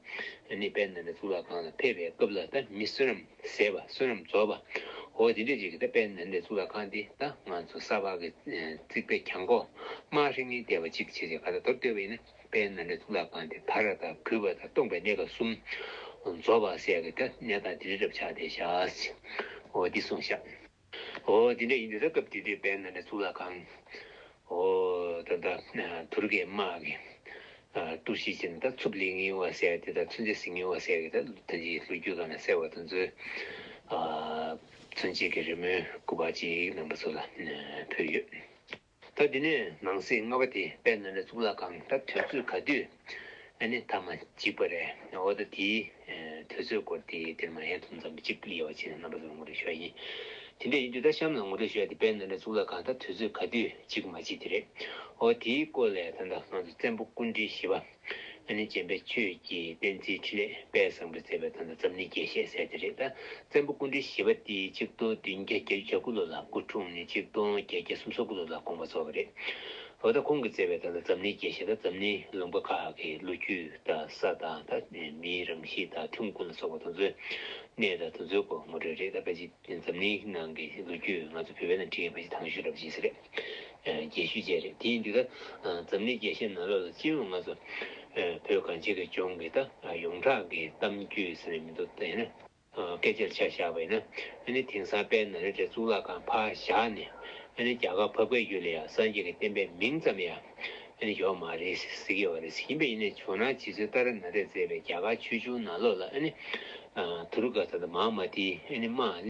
ཨ་ནི་དཔལ་ནཱ་ལེནྡྲ་གཙུག་ལག་ཁང་ལ་ཕེབས་པའི་སྐབས་ལ་ད་མི་བསོད་ནམས་ཟད་པ་བསོད་ནམས་རྫོགས་པ། འོ་དེ་འདྲས་ཅིག་གིས་ད་དཔལ་ནཱ་ལེནྡྲ་གཙུག་ལག་ཁང་དེ་ད་ང་ཚོ་ས་ཕག་གི་རྩིག་པའི་གྱང་གོག་དམག་ཧྲེང་ངེ་བསྡད་པ་ཅིག་བྱས་བྱས་ག་ད་མདོར་བསྡུས་པ་ཡིན་ན། དཔལ་ནཱ་ལེནྡྲ་གཙུག་ལག་ཁང་དེ་དར་བ་དང་རྒུད་པ་དང་སྟོངས་པའི་གནས་སྐབས་གསུམ་རྫོགས་པ་ཟེར་ཡག་གི་ད་གནས་སྟངས་དེ་འདྲ་འདྲ་ཆགས་བསྡད་བཞག། འོ་འདི་གསུངས་བཞག། འོ་དེ་འདྲ་ཡིན་དུས་ད་སྐབས་དེ་དུས་དཔལ་ནཱ་ལེནྡྲ་གཙུག་ལག་ཁང་། འོ་ད་ལྟ་དུར་ཁའི་དམག་གིས་གཏོར་བཤིག་བྱས་ནས་ད་འཚུབ་ལེགས་ཉེས་བ་ཟེར་དེ་དང་ཚུན་ཆད་ཟིལ་ཉེས་བ་ཟེར་གི་ད་ད་ཅིག་ལོ་རྒྱུས་སྒང་ནས་གསལ་བ་དེ་ཚོའི་ཚུན་ཆད་ཀྱི་རི་མོའི་སྐུ་པར་ཅིག་རྣམ་པ་ཚོ་ལ་ཕུལ་ཡོད། ད་དེ་ནས་ནང་གསེས་ལྔ་པ་དེ་དཔལ་ནཱ་ལེནྡྲ་གཙུག་ལག་ཁང་ད་དུས་ཚོད་ག་དུས་ཨ་ནི་མཐའ་མ་འཇིག་པ་རེད། འོ་ད་དེའི་དུས་ཚོད་སྐོར་དེ་དེར་མ་ཡན་དུ་ཙམ་གཅིག་ལ་ཡོད་པ་བྱས་ནས་རྣམ་པ་ཚོར་ངོ་སྤྲོད་ཞུ་བ་ཡིན། དེ་འདྲ་ཡིན་དུས་ད་གཤམ་ལ་ངོ་སྤྲོད་ཞུ་བ་དེ་དཔལ་ནཱ་ལེནྡྲ་གཙུག་ལག་ཁང་ད་དུས་ཚོད་ག་དུས་འཇིག་མ་འཇིག་དེ་རེད། འོ་དེའི་སྐོར་ལ་ད་ལྟ་ང་ཚོ་བཙན་པོ་སྐུ་ཕྲེང་བཞི་པ་ཨ་ནི་འཇམ་དཔལ་ཆོས་ཀྱི་བསྟན་འཛིན་འཕྲིན་ལས་དཔལ་བཟང་པོས་མཛད་པའི་ད་ལྟ་འཛམ་གླིང་རྒྱས་བཤད་ཟེར་དེ་རེད། ད་བཙན་པོ་སྐུ་ཕྲེང་བཞི་པ་དེ་ཆིག་སྟོང་བདུན་བརྒྱ་བརྒྱད་ཅུ་གྱ་དགུ་ལོ་ལ་སྐུ་འཁྲུངས་ནས་ཆིག་སྟོང་བརྒྱད་བརྒྱ་སུམ་ཅུ་སོ་དགུ་ལོ་ལ་དགོངས་པ་རྫོགས་པ་རེད། འོ་ད་ཁོང་གིས་མཛད་པའི་ད་ལྟ་འཛམ་གླིང་རྒྱས་བཤད་ད་འཛམ་གླིང་ལུང་པ་ཁག་གི་ལོ་རྒྱུས་དང་ས་དང་ད་མིའི་རང་གཤིས་དང་ཐོན་ཁུངས་ལ་སོགས་པ་དེ་ཚོའི་གནས་དང་དེ་ཚོའི་སྐོར་ངོ་སྤྲོད་རེད། ད་ཕལ་ཆེར་འཛམ་གླིང་ནང་གི་ལོ་རྒྱུས་ང་ཚོ་བོད་པའི་ནང་བྲིས་ཡོད་པ་ཞིག་དང་ཤོས་འདྲ་པོ་ཞིག་རེད། རྒྱས་ཤོས་བཅས་རེད། དེ་ཡིན་དུས་ད་འཛམ་གླིང་རྒྱས་བཤད་ནང་ལོགས་ལ་སྤྱི་ཡོངས་ང་ཚོ་བོད་གངས་ཅན་གྱི་ལྗོངས་ཀྱི་ད་ཡོངས་གྲགས་ཀྱི་གཏམ་རྒྱུད་ཟེར་ནས་མི་འདུག་ད་ཡིན་ན་སྐད་ཆ་ལ་ཆ་བཞག་པ་ཡིན་ན། ཨ་ནི་དེང་སང་དཔལ་ནཱ་ལེནྡྲའི་གཙུག་ལག་ཁང་ཕར་བཞག་ནས་ཨ་ནི་རྒྱ་གར་བབས་ཀྱི་ཡུལ་ལ་ཡང་སངས་རྒྱས་ཀྱི་བསྟན་པའི་མིང་ཙམ་ཡང་ཨ་ནི་ཡོད་མ་རེད་ཟེར་གྱི་ཡོད་རེད། ཡིན་པས་ཡིན་ནའི་ཇོ་ནང་རྗེ་བཙུན་ཏཱ་ར་ནཱ་ཐས་མཛད་པའི་རྒྱ་གར་ཆོས་འབྱུང་ནང་ལོགས་ལ་ཨ་ནི་དུར་ཁ་ད་ལྟ་མ་ཧཱ་མ་ཏི་ཨ་ནི་དམག